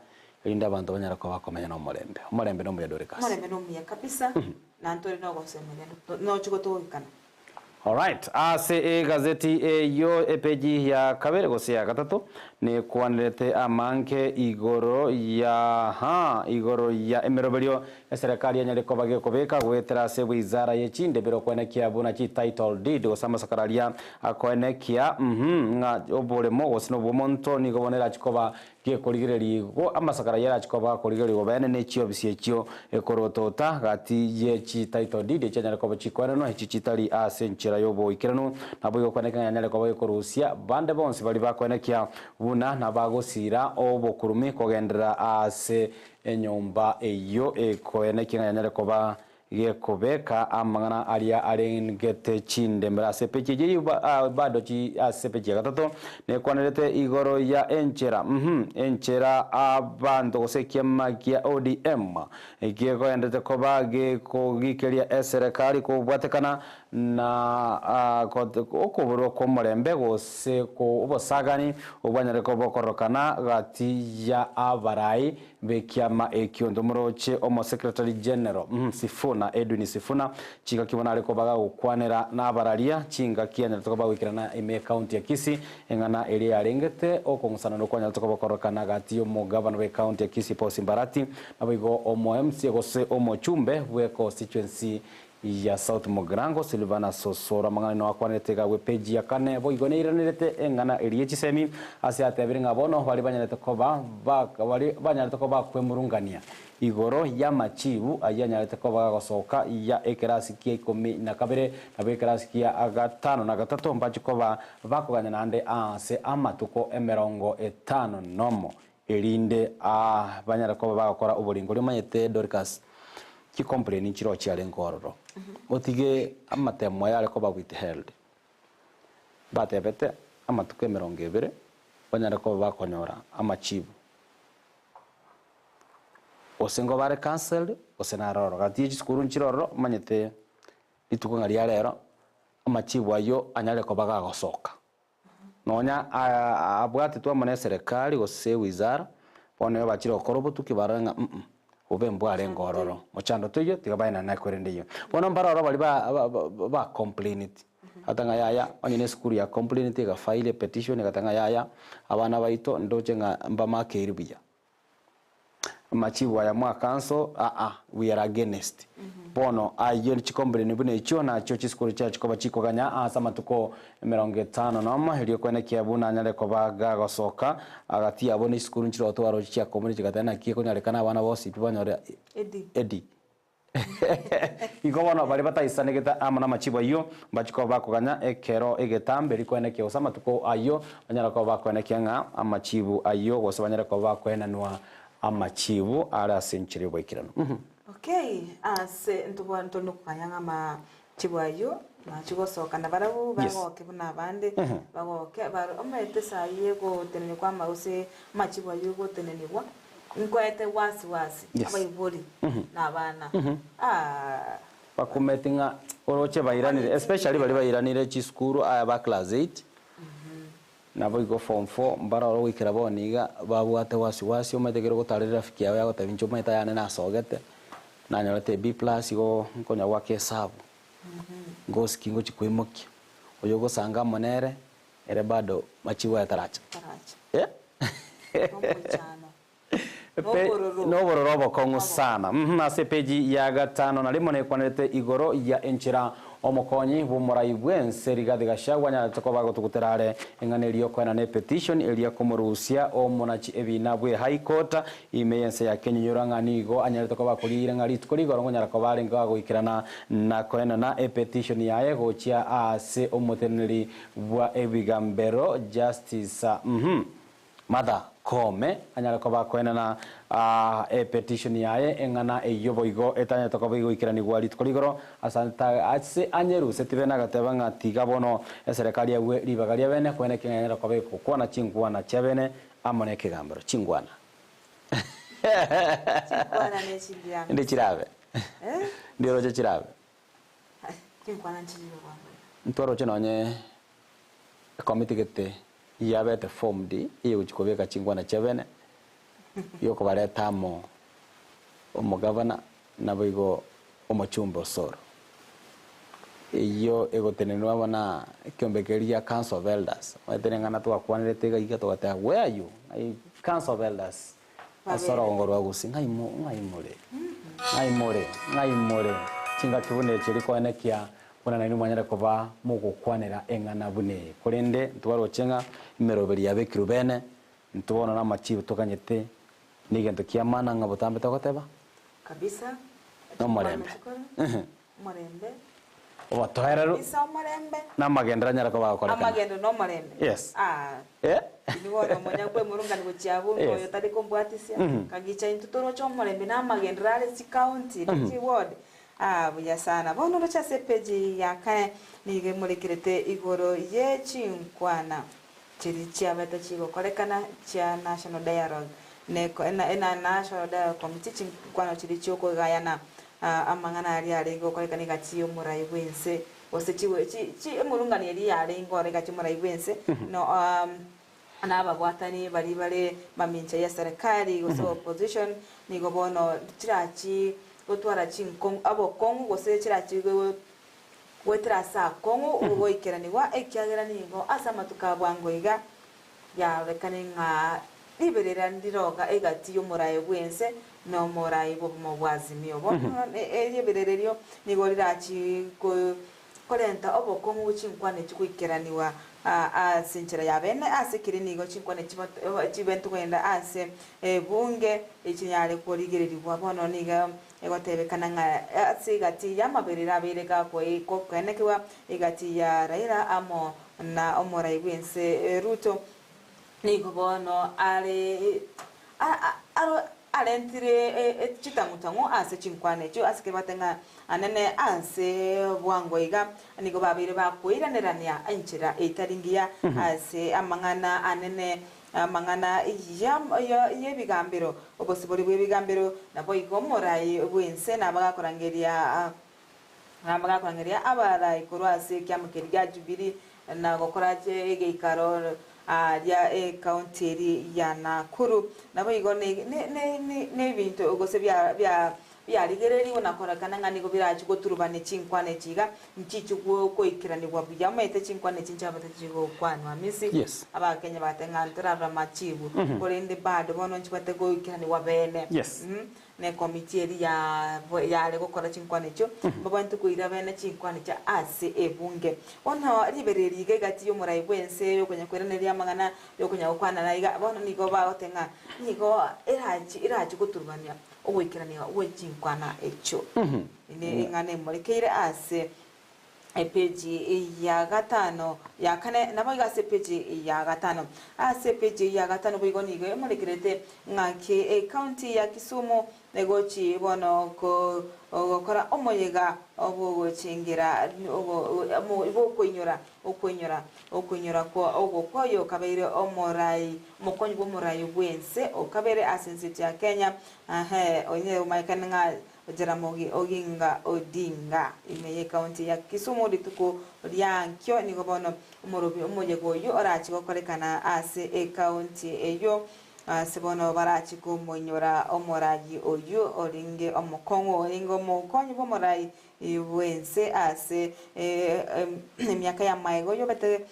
erinde abanto banyare koba bakomenya nomorembe. Omorembe nomuya Dorcas. Omorembe nomuya kabisa, na ntore nogosemeria nochi gotogoikana. Alright, ase egazeti eyio epeji ya kabere gose ya gatato nekwanerete amange igoro ya ha igoro ya emeroberio eserekari yanyare koba gekobeka goetera ase wizara ye chindebero koenekia buna chi title deed gose amasakara aria akoenekia uhum ng'a oboremo gose nobwomonto nigo bono erachi koba Gekorigereria igo amasakara ayio arachie koba akorigererigwa bene ne chiofisi echio ekorotota gati ye chi title deed echianyare koba chikoenanwa echi chitari ase enchera y'oboikeranu. Naboigo kweneka ng'a yanyare koba gekorusia bande bonsi baria bakwenekia buna nabagosira obokurumi kogenderera ase enyomba eyio ekoenekia ng'a yanyare koba Gekobeka amang'ana aria arengete chindemero ase epeji eyio bado ase epeji ya gatato nekwanerete igoro ya enchera enchera abanto gose ekiama gia ODM gekoenderete koba gekogikeria eserekari kobwatekana na okoborwa kw'omorembe gose obosagani obwanyare koba bokororokana gati ya abarai B'ekiama ekio ntomoroche Omosecretary General, Sifuna, Edwin Sifuna, chingaki bono are koba gagokwanera nabararia chingaki anyarete koba agoikerana ime ecounty ya Kisii, eng'ana eria yarengete okong'usanana okwanyarete koba kororekana gati y'omogavana bw'ecounty ya Kisii Paul Simbarati naboigo omo MCA gose omochumbe bwe constituency ya South Mugirango Silvanus Osoro. Amang'ana nigo akwanerete iga agwo epeji ya kane boigo neiranerete eng'ana eria ye chisemi ase atebire ng'a bono baria banyarete koba baria banyarete koba bakwemurungania igoro y'amachibu ayio anyarete koba gagosoka ya ekerasi kia ikomi na kabere nabo ekerasi kia gatano na gatato mbache koba bakoganya naende aase amatuko emerongo etano nomo erinde aa banyare koba bagokora oboringo. Oria omanyete Dorcas, chicomplain nchiroo chiarenge ororo, otige amatemo aya are koba withheld, mbatebete amatuko emerongo ebere banyare koba bakonyora amachibu, gose ngoba are cancelled gose naro ororo. Gati ye chisukuru nchire ororo omanyete rituko ng'a ria rero amachibu ayio anyare koba gagosoka. Nonya abwatetwe amo neserekari gose ewizara, bono nigo bachire gokora obotuki barore ng'a mm bobe mbwarenge ororo, mochando toiyo tiga baenane korende eyio. Bono mbare ororo baria ba complaineti, bagoteba ng'a yaya onye ne esukuru ya complaineti ega file epetition egateba ng'a yaya abana baito ndoche ng'a mbamakeiri buya. Amachibu aya mwa council aa we are against. Bono ayio chicomplain buna echio nachio chisukuru chiachi koba chikoganya ase amatuko emerongo etano nomo erio koenekia buna anyare koba gagosoka agati yabo ne chisukuru nchire otware chia community chigateba naki ekonyarekana abana bonsi pi banyore Edi. Igo bono baria bataisanegete amo namachibo ayio mbachie koba bakoganya ekero egetambe rikoenekia gose amatuko ayio banyare koba bakoenekia ng'a amachibu ayio gose banyare koba bakoenanwa amachibu are ase enchera y'oboikeranu. Okay, ase ntobwa ntore nokoganya ng'a amachibu ayio nachie gosoka nabarabwo bagoke buna abande bagoke bare omanyete esaa egotenenia kwa gose amachibu ayio egotenenigwa. Nkoete wasi wasi abaibori na abana aah. Bakumeti ng'a oroche bairanire especially baria bairanire chisukuru aya ba class eight naboigo form four mbarore goikera bono iga babwate wasi wasi omanyete ekero ogotarera erafiki yago yagotebia inche omanyete ayane nasogete nanyorete B plus igo nkonya goaka esabu ngosiki ngochi koimokia oyo ogosanga amo nere. Ere bado machibu aya taracha. Taracha. Eh? Nomoichano. Pe- Nobororo. nobororo obokong'u sana. Ase epeji ya gatano na rimo nekwanerete igoro ya enchera omokonyi bw'omorai bwense Rigathi Gachagua anyarete koba agotugutera are eng'ana eria okoena na epetition eria komorusia omonachi ebina bwe High Court ime y'ense ya Kenya inyora ng'a nigo anyarete koba akoriire ng'a rituko rigoro ngonyara koba arenge agoikerana na koenana epetition yaye gochia ase omoteneneri bwa ebigambero Justice Martha Koome anyare koba akoenana epetition yaye eng'ana eyio boigo etanyarete koba igoikeranigwa rituko rigoro ase anyeruseti bene agateba ng'a tiga bono eserekari agwe ribaga ria bene kwene ekeng'ana enyare koba egokwana chinkwana chia bene amo na ekegambero chingwana. Chinkwana ne chingiya. Ndi chirabe. Eh? Ndi oroche chirabe. Chinkwana nchiribe bwango. Ntwaroche nonye ekomiti gete yabete formed eyogochia kobeka chingwana chia bene yokobareta amo omogavana nabo igo omochumbe Osoro. Eyio egotenenwa amo na ekiombe keria gia Council of Elders. Omanyete neng'ana twakwanerete iga iga togateba where are you? Ng'ai Council of Elders ase orogongo rwa Gusii ng'ai mo ng'ai more? Ng'ai more? Ng'ai more? Chingaki buna echi rikoenekia Buna nainwe mwanyare koba mogokwanera eng'ana buna eye. Korende ntwaroche ng'a emeroberi yabekirwe bene, intwe bono namachiibu toganyete, negento ki'amana ng'a botambe togoteba, Kabisa. Nomorembe. Omorembe. Obotoereru. Kabisa omorembe. Namagendero anyare koba agokorekana. Amagendo nomorembe. Yes. Ah. Eh? Inwe bono omonya kwemurungania gochia abwo Yes. oyo tari kombwatisia. Kagicha intwe toroche omorembe na amagendero are chicounty ne chiward. Aa buya sana. Bono roche ase epeji ya kane nigo emorekerete igoro ye chinkwana chiria chiabete chigokorekana chia National Dialogue ne na National Dialogue Committee chinkwana chiria chiokogayana amang'ana aria arenge gokorekana egati y'omorai bw'ense gose chi emurungano eria yarenge oro egati y'omorai bw'ense no na ababwatani baria bare mamincha ya serikali gose opposition nigo bono chirachi gotwara chinkong'u abokong'u gose chirachi goetera ase akong'u ogoikeranigwa ekiagera nigo ase amatuko a bwango iga yarorekane ng'a riberera ndiroga egati y'omoraai bw'ense na omoraai bw'obomo bwa Azimio. Bono riberera erio nigo rirachi korenta obokong'u bwe chinkwana echi goikeraniwa ase enchera ya bene. Ase keria nigo chinkwana echi chibente kogenda ase ebunge echinyare korigererigwa. Bono nigo egotebekana ng'a ase egati y'amaberero abeire gakoenekigwa egati ya Raila amo na omorai bw'ense Ruto, Nigo bono are arentire chitang'u-tang'u ase chinkwana echio ase kebate ng'a anene ase bwango iga nigo babeire bakoiranerania enchera etari ngiya ase amang'ana anene, amang'ana y'ebigambero, obosibore bw'ebigambero, naboigo omorai bw'ense nabagakorangeria Nabagakorangeria abarai korwa ase ekiama keria gia Jubilee na gokora egeikaro aaria ekaunti eria ya Nakuru. Naboigo nebinto gose biarigererigwe na kororekana ng'a nigo birachi goturubania chinkwana echi iga, nchichi goikeranigwa buya. Omanyete chinkwana echi nchabete chigokwanwa Hamisi, Abakenya bagateba ng'a ntorarora amachibu, korende bado bono nchibwate goikeranigwa bene. Nekomiti eria yare gokora chinkwana echio, mbabwenerete koira bene chinkwana echio ase ebunge. Bono riberera eri iga egati y'omorai bw'ense yokonya koiraneria amang'ana yokonya gokwanana iga, bono nigo bagoteba ng'a nigo erachi erachi goturubania ogoikerania gwe chinkwana echio. Ne eng'ana emorekeire ase Epeji ya gatano ya kane naboigo ase epeji ya gatano. Ase epeji ya gatano boigo nigo emorekerete ng'aki ecounty ya Kisumu egochi bono gokora omoyega bwogochengera bwokoinyora okoinyora okoinyora kwa ogokwa oyo okabeire omorai omokonyi bw'omorai bw'ense okabere ase ense ya Kenya onye omaekane ng'a Jaramogi Oginga Odinga ime y'ecounty ya Kisumu rituko ria ankio nigo bono omorobi omoyega oyio orache gokorekana ase ecounty eyio ase bono barache komoinyora omorayi oyio orenge omokong'u orenge omokonyi bw'omorayi bw'ense ase emiaka y'amaego yobete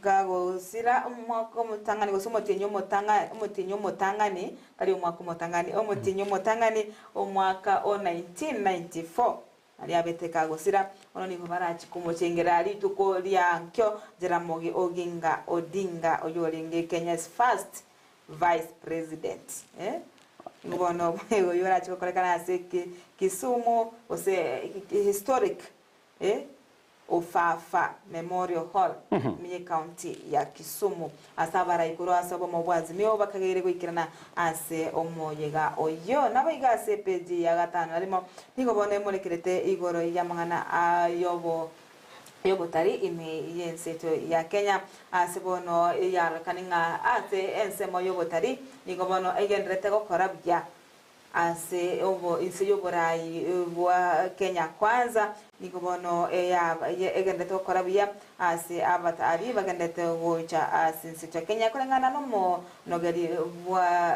gagosira omwaka omotang'ani gose omotienyi omotang'a omotienyi omotang'ani tari omwaka omotang'ani omotienyi omotang'ani omwaka o 1994 aria abete kagosira. Bono nigo barachie komochengera rituko ria nkio Jaramogi Oginga Odinga oyorenge Kenya's first Vice President. Nigo bono oyo orachie gokorekana ase Kisumu gose historic Ofafa Memorial Hall ime y'ecounty ya Kisumu. Ase abarai korwa ase obomo bwa Azimio bakageire goikerana ase omoyega oyio. Naboigo ase epeji ya gatano na rimo nigo bono emorekerete igoro y'amang'ana ayobo y'obotari ime y'ense yaito ya Kenya. Ase bono yarorekane ng'a ase ensemo y'obotari nigo bono egendererete gokora buya ase obo inse y'oborai bwa Kenya Kwanza, nigo bono egendererete gokora buya ase abatari bagendererete gocha ase ense yaito ya Kenya koreng'ana nomonogeri bwa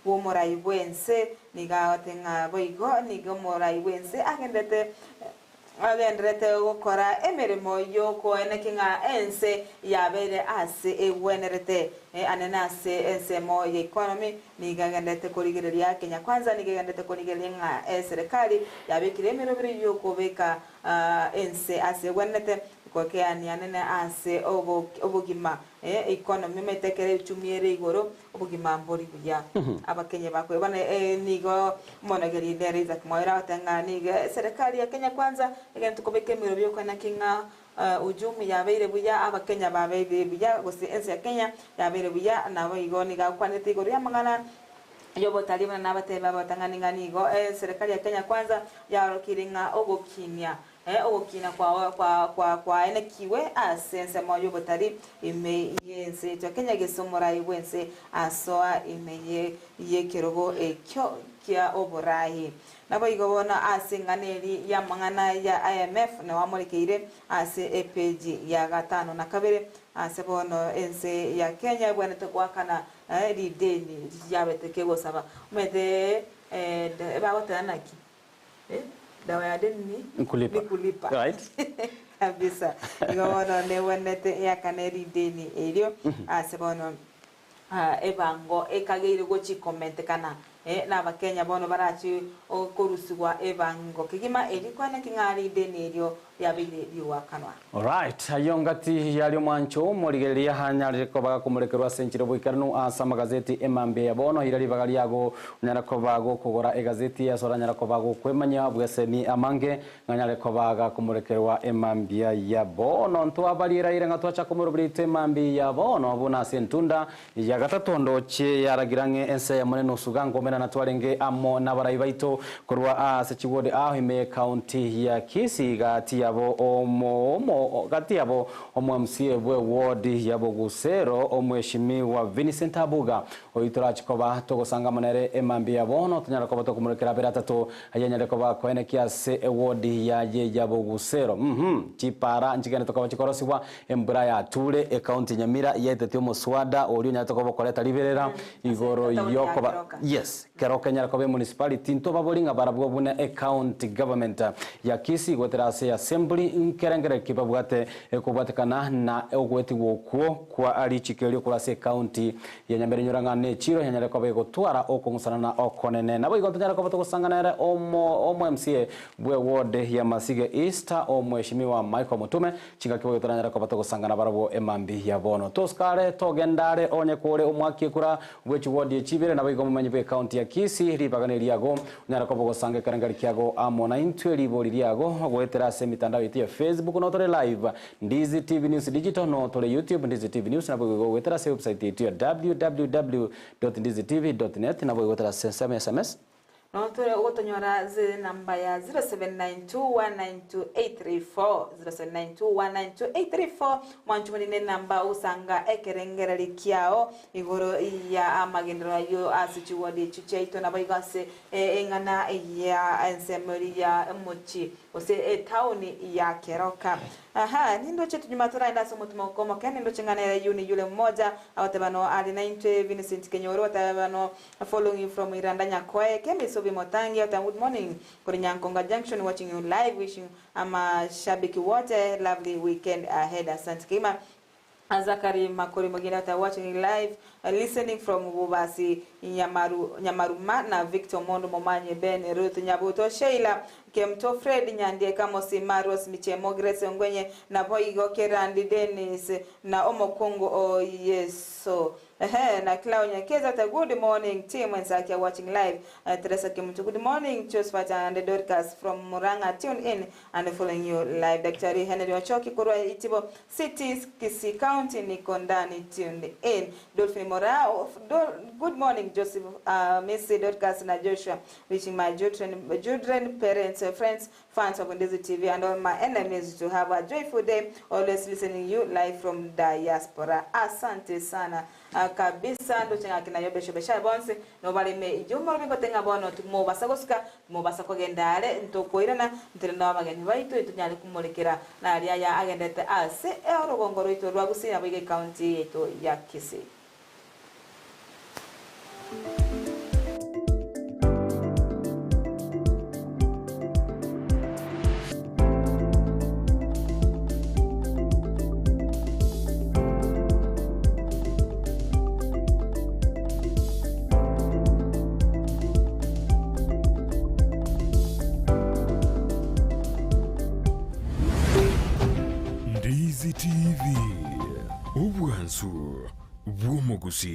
bw'omorai bw'ense nigo agote ng'a boigo nigo omorai bw'ense agendererete Agendererete gokora emeremo y'okoenekia ng'a ense yabeire aase egwenerete anene ase ensemo ya economy. Nigo agendererete korigereria Kenya Kwanza nigo egendererete korigereria ng'a eserekari yabekire emeroberi y'okobeka ense ase egwenerete gokeania anene ase obogima economy omanyete ekero euchumi ere igoro Obogima mbori buya. Abakenya bakoigwa buna nigo omonogeri nere Isaac Mwaura agoteba ng'a nigo eserekari ya Kenya Kwanza egento kobeka emerobio y'okwana ki ng'a uchumi yabeire buya, Abakenya babeire buya gose ense ya Kenya yabeire buya naboigo nigo agokwanete igoro y'amang'ana y'obotari buna nabatebe abatang'ani ng'a nigo eserekari ya Kenya Kwanza yaorokirie ng'a ogokinia Ogokina kwaenekigwe ase ensemo y'obotari ime y'ense yaito ya Kenya gese omorai bw'ense asoa ime y'ekerogo ekio kia oborai. Naboigo bono ase eng'ana eri y'amang'ana ya IMF nawamorekeire ase epeji ya gatano na kabere ase bono ense ya Kenya ebwenerete goakana rideni riabete kegosaba. Omanyete bagoteba naki? Dawa ya deni ni Kulipa. ni kulipa. Right. Kabisa. Igo bono nebwenerete eakane rideni erio ase bono ebango ekageire gochikomentekana na abakenya bono barachi korusigwa ebango kegima erio kwane ki ng'a rideni erio riabeire rigoakanwa. Alright, ayio ngati yaria omwancho omorigereria anyarire koba gakomorekerwa ase enchera oboikeranu ase amagazeti emambia ya bono ira ribaga riago onyare koba gokogora egazeti ase oranyare koba gokwemanyia bw'esemi amange ng'anyare koba gakomorekerwa emambia ya bono. Ntwabarieraire ng'a twacha komorobera ito emambia ya bono buna ase entunda ya gatato ndoche yaragira ng'e ense eyemo nenusu gankomerana twarenge amo nabarai baito korwa ase chiwodi ao ime y'ecounty ya Kisii gati yabo omo gati yabo omo MCA bwe ward ya Bogusero omweshimiwa Vincent Abuga oyio torachi koba togosanga amo nere emambia ya bono tonyare koba tokomorekera abere atato ayanyare koba koenekia ase eward yaye ya Bogusero uhum chipara nchigende tokoba chikorosigwa Embura yature ecounty Nyamira yaetetie omoswada oria onyarete koba okoreta riberera igoro yokoba yes Keroka enyare koba emunicipality ntobabori ng'a barabwo buna ecounty government ya Kisii goetera ase assembly nkerengererio ki babwate ekobwatekana na ogoetigwa okwo kwa richiko erio korwa ase ecounty ya Nyamira inyora ng'a nechiro yanyare koba egotwara okong'usanana okonene naboigo ntonyare koba togosangana ere omo omo MCA bwe ward ya Masige East omweshimiwa Michael Mutume Chingaki boigo toranyare koba togosangana barabwo emambia ya bono. Tosikare togende are onye kore omwaki ekura bwe chiwodi echi ibere naboigo omomenyi bwe county ya Kisii ribaga neriago onyare koba ogosanga ekerengeri kiago amo naintwe ribori riago goetera ase emitandao yaito ya Facebook no tore live Ndizi TV News Digital no tore YouTube Ndizi TV News naboigo igo goetera ase ewebsite yaito ya www.ndizitv.net naboigo goetera ase ensemo ya sms Nabo tore gotonyora ase enamba ya 0792192834, 0792192834, mwanche omonene enamba ogosanga ekerengereri kiao igoro ya amagenderero ayio ase chiwodi echio chiaito naboigo ase eng'ana ya ensemo eria ya omochie gose etaoni ya Keroka. Aha, nindoche nyuma toraende ase omotimoko omoke, nindoche ng'a nere Yuni yule mmoja, agoteba no ari naintwe Vincent Kenyoro, oteba no following you from Iranda Nyakoe, Kemi Sobi Motangi, oteba good morning, kori Nyankonga Junction watching you live, wishing amashabiki wote lovely weekend ahead. Asante kima. Zachary Makori Mogire oteba watching live, listening from Bubasi Nyamaru, Nyamaruma na Victor Mondo Momanyi Ben Ruth Nyabuto Sheila Kemto Fred Nyandieka Mosima Rose Michemo Grace Ongwenye na Boigo Kerandi Dennis na Omokungu o Yeso. Ehe, na Clau Nyakeza ta good morning team Nsakia watching live. Teresa Kimutu, good morning Josephat and Dorcas from Murang'a tune in and following you live. Daktari Henry Ochoki kurwa Itibo City Kisii County niko ndani tuned in. Dolphin Mora, good morning Joseph, Missy Dorcas na Joshua, wishing my children, parents, friends, fans of Ndizi TV and all my enemies to have a joyful day, always listening you live from diaspora. Asante sana kabisa ndo chenga kina yobe shobe bonse no balime ijumo rubingo tenga bono tumobasa gosuka tumobasa kogenda are ntokoirana ntirenda abageni baitu tunyale kumulekera na aria ya agendete ase orugongo rwitu rwa Gusii na Boiga county yetu ya Kisii. Ndizi TV, obwansu bw'omugusi.